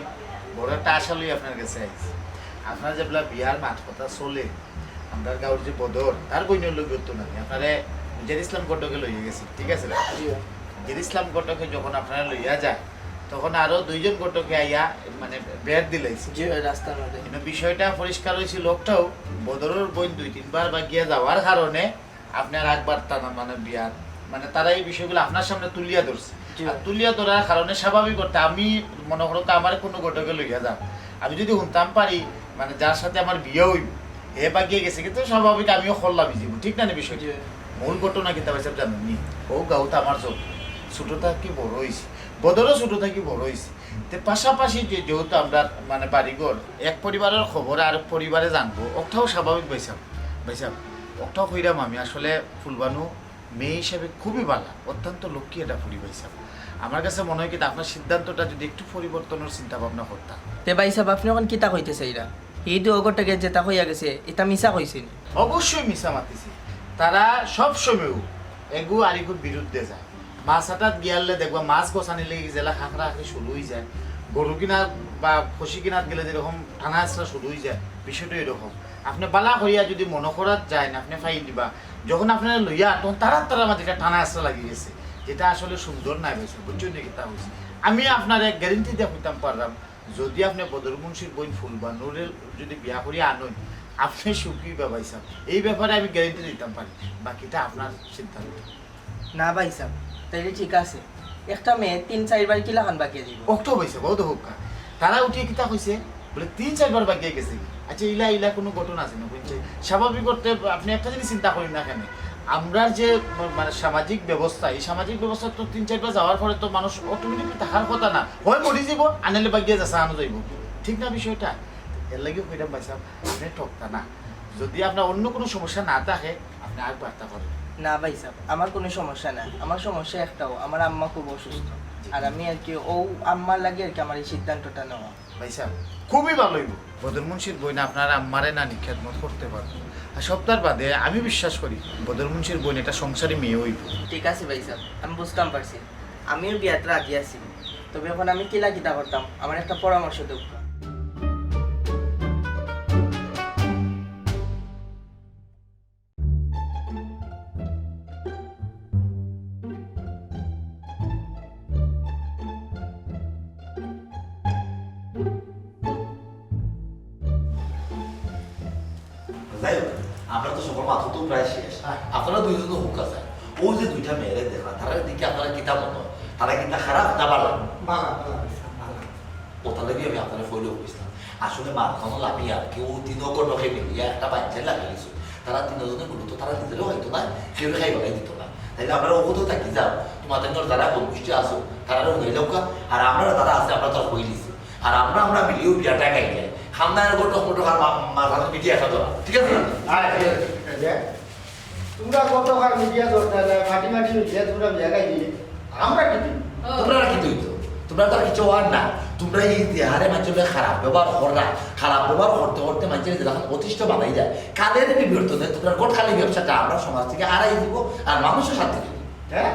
বড় একটা আশা লই আপনার কাছে আইছি। আপনার যেবলা বিয়ার মাত কথা চলে, আমরার গাঁওর যে বদর, তার বইনর লগে তো নাই, আপনারে জের ইসলাম ঘটকে লইয়া গেছে, ঠিক আছে না? জের ইসলাম ঘটকে যখন আপনারে লইয়া যায়, তখন আরো দুইজন ঘটকে আইয়া মানে বের দিলাইছে। জি, রাস্তার মধ্যে। কিন্তু বিষয়টা পরিষ্কার অইছিল, অকটাউ বদরর বইন দুই তিনবার বাগিয়া যাওয়ার কারণে আপনার আকবার তানা মানে বিয়ার মানে তারা এই বিষয়গুলো আপনার সামনে তুলিয়া ধরছে। জি। আর তুলিয়া ধরার কারণে স্বাভাবিক করতে আমি মনে করো তো আমার কোনো ঘটকে লইয়া যাও, আমি যদি শুনতাম পারি মানে যার সাথে আমার বিয়া অইব, হে বাগিয়া গেছে, কিন্তু স্বাভাবিক আমিও করলাম জীবন, ঠিক না নি বিষয়টা? জি। মূল ঘটনা কিতা ভাইসাব জানেন নি? ও গাঁওত আমার চোখ ছোট থাকি বড় অইছি, বদরও ছোট থাকি বড় অইছি। তে পাশাপাশি যে যেহেতু আমরা মানে বাড়িঘর এক পরিবারের খবর আর পরিবারে জানবো, অকটাউ স্বাভাবিক ভাইসাব। ভাইসাব, অকটাউ কইরাম আমি আসলে ফুলবানু মেয়ে হিসাবে খুবই ভালা, অত্যন্ত লক্ষ্মী একটা ফুরি ভাইসাব। আমার কাছে মনে হয় কি আপনার সিদ্ধান্তটা যদি একটু পরিবর্তনের চিন্তা ভাবনা করতাম। তে ভাইসাব, আপনে অখন কিতা কইতা চাইরা? হি দুইও ঘটকে যেতা কইয়া গেছে, ইতা মিছা কইছে নি? অবশ্যই মিছা মাতিছি। তারা সব সময়ও এগু আরিগুর বিরুদ্ধে যায়। মাছ আটাত গিয়ালে দেখবা মাছ গছানি লেগে যেলা খাঁকড়া খাঁকড়ি শুরু হয়ে যায়, গরু কিনা বা খসি কিনাত গেলে যেরকম টানা হেঁচড়া শুরু হয়ে যায়, বিষয়টা এরকম। আপনি বালা করিয়া যদি মনে করাত যায় না, আপনি ফাইল দিবা। যখন আপনারা লইয়া তখন তারা তারা মাঝে একটা টানা হেঁচড়া লাগিয়ে গেছে, যেটা আসলে সুন্দর নাই ভাইসাব, বুঝছেন নি কিতা কইছি? আমি আপনার এক গ্যারেন্টি দিয়ে কইতাম পারলাম, যদি আপনি বদর মুন্সির বইন ফুলবানুরে যদি বিয়া করিয়া আনইন, আপনি সুখী বা ভাইসাব, এই ব্যাপারে আমি গ্যারেন্টি দিতাম পারি, বাকিটা আপনার সিদ্ধান্ত। না ভাইসাব, তাইলে ঠিক আছে, একটা মেয়ে তিন চাইরবার কিলাখান বাগিয়া দিব? অকটাউ ভাইসাব, বহুত হোক। তারা উঠিয়া কিতা কইছে, বলে তিন চাইরবার বাগিয়া গেছে। আচ্ছা, ইলা ইলা কোনো ঘটনা আছে না? কইছে, স্বাভাবিক করতে আপনি একটা জিনিস চিন্তা করেন না কেন, আমরা যে মানে সামাজিক ব্যবস্থা, এই সামাজিক ব্যবস্থা তো তিন চাইরবার যাওয়ার পরে তো মানুষ অটোমেটিকলি থাকার কথা না, হয় মরি যাব, আনালে বাগিয়া যাচ্ছে আনো যাইব, ঠিক না বিষয়টা? এর লাগি কইলাম ভাইসাব, আপনি ঠকতা না। যদি আপনার অন্য কোনো সমস্যা না থাকে, আপনি আর বার্তা করেন। না ভাইসাব, আমার কোনো সমস্যা নাই। আমার সমস্যা একটাও, আমার আম্মা খুব অসুস্থ। আর আমি আর কি ও আম্মার লাগি আর কি আমার এই সিদ্ধান্তটা নেওয়া। ভাইসাব, খুবই ভালো হইব। বদর মুন্সির বইন আপনার আম্মারে নানি খেদমত করতে পারবো। আর সপ্তাহ বাদে আমি বিশ্বাস করি বদর মুন্সির বইন একটা সংসারী মেয়ে হইব। ঠিক আছে ভাইসাব, আমি বুঝতাম পারছি, আমিও বিয়াত রাজি আছি। তবে এখন আমি কিলা কিতা করতাম, আমার একটা পরামর্শ দেউক্কা। যাই হোক, আমরা তো সকল মাত্র তো প্রায় শেষ। আপনারা দুইজন তো হুকা স্যার, ও যে দুইটা মেয়েরে দেখলা, তারা দিকে আপনারা কিতা মনে হয়? তারা কিতা খারাপ না ভালা? ভালা, ভালা, ভালা। ওটার লাগি আমি আপনারা ফলো করছিলাম। আসলে মাঝখানো লামিয়া কেউ তিন অকর নখে মিলিয়া একটা বাচ্চা লাগিয়েছে। তারা তিনজনে বলতো তারা নিজেরও হয়তো না, কেউ খাই বানাই দিত না। তাইলে আমরা ওকে তো থাকি যাও, তোমাদের ঘর যারা বন্ধুষ্টি আছো, তারা উঠাই লোকা, আর আমরা যারা আছে আমরা তো হইলিছি। আর আমরা আমরা মিলিও বিয়াটা খাই যায়। খান্দায় গোটো মোটো আর মাথার পিঠে আসা ধরা, ঠিক আছে না? আরে, ঠিক আছে, ঠিক আছে। তোমরা কত কার মিডিয়া দরকার নাই, মাটি মাটি মিডিয়া তোমরা বিয়া খাই দিলে। আমরা কি দিন? তোমরা কি তুই তো? তোমরা তো আর কিছু আর না। তোমরা এই যে হারে মাঝে খারাপ ব্যবহার কররা, খারাপ ব্যবহার করতে করতে মাঝে যেরকম অতিষ্ঠ বানাই যায়, কালের বিবর্তনে তোমরা গোট খালি ব্যবসাটা আমরা সমাজ থেকে হারাই দিব, আর মানুষও শান্তি দিব। হ্যাঁ?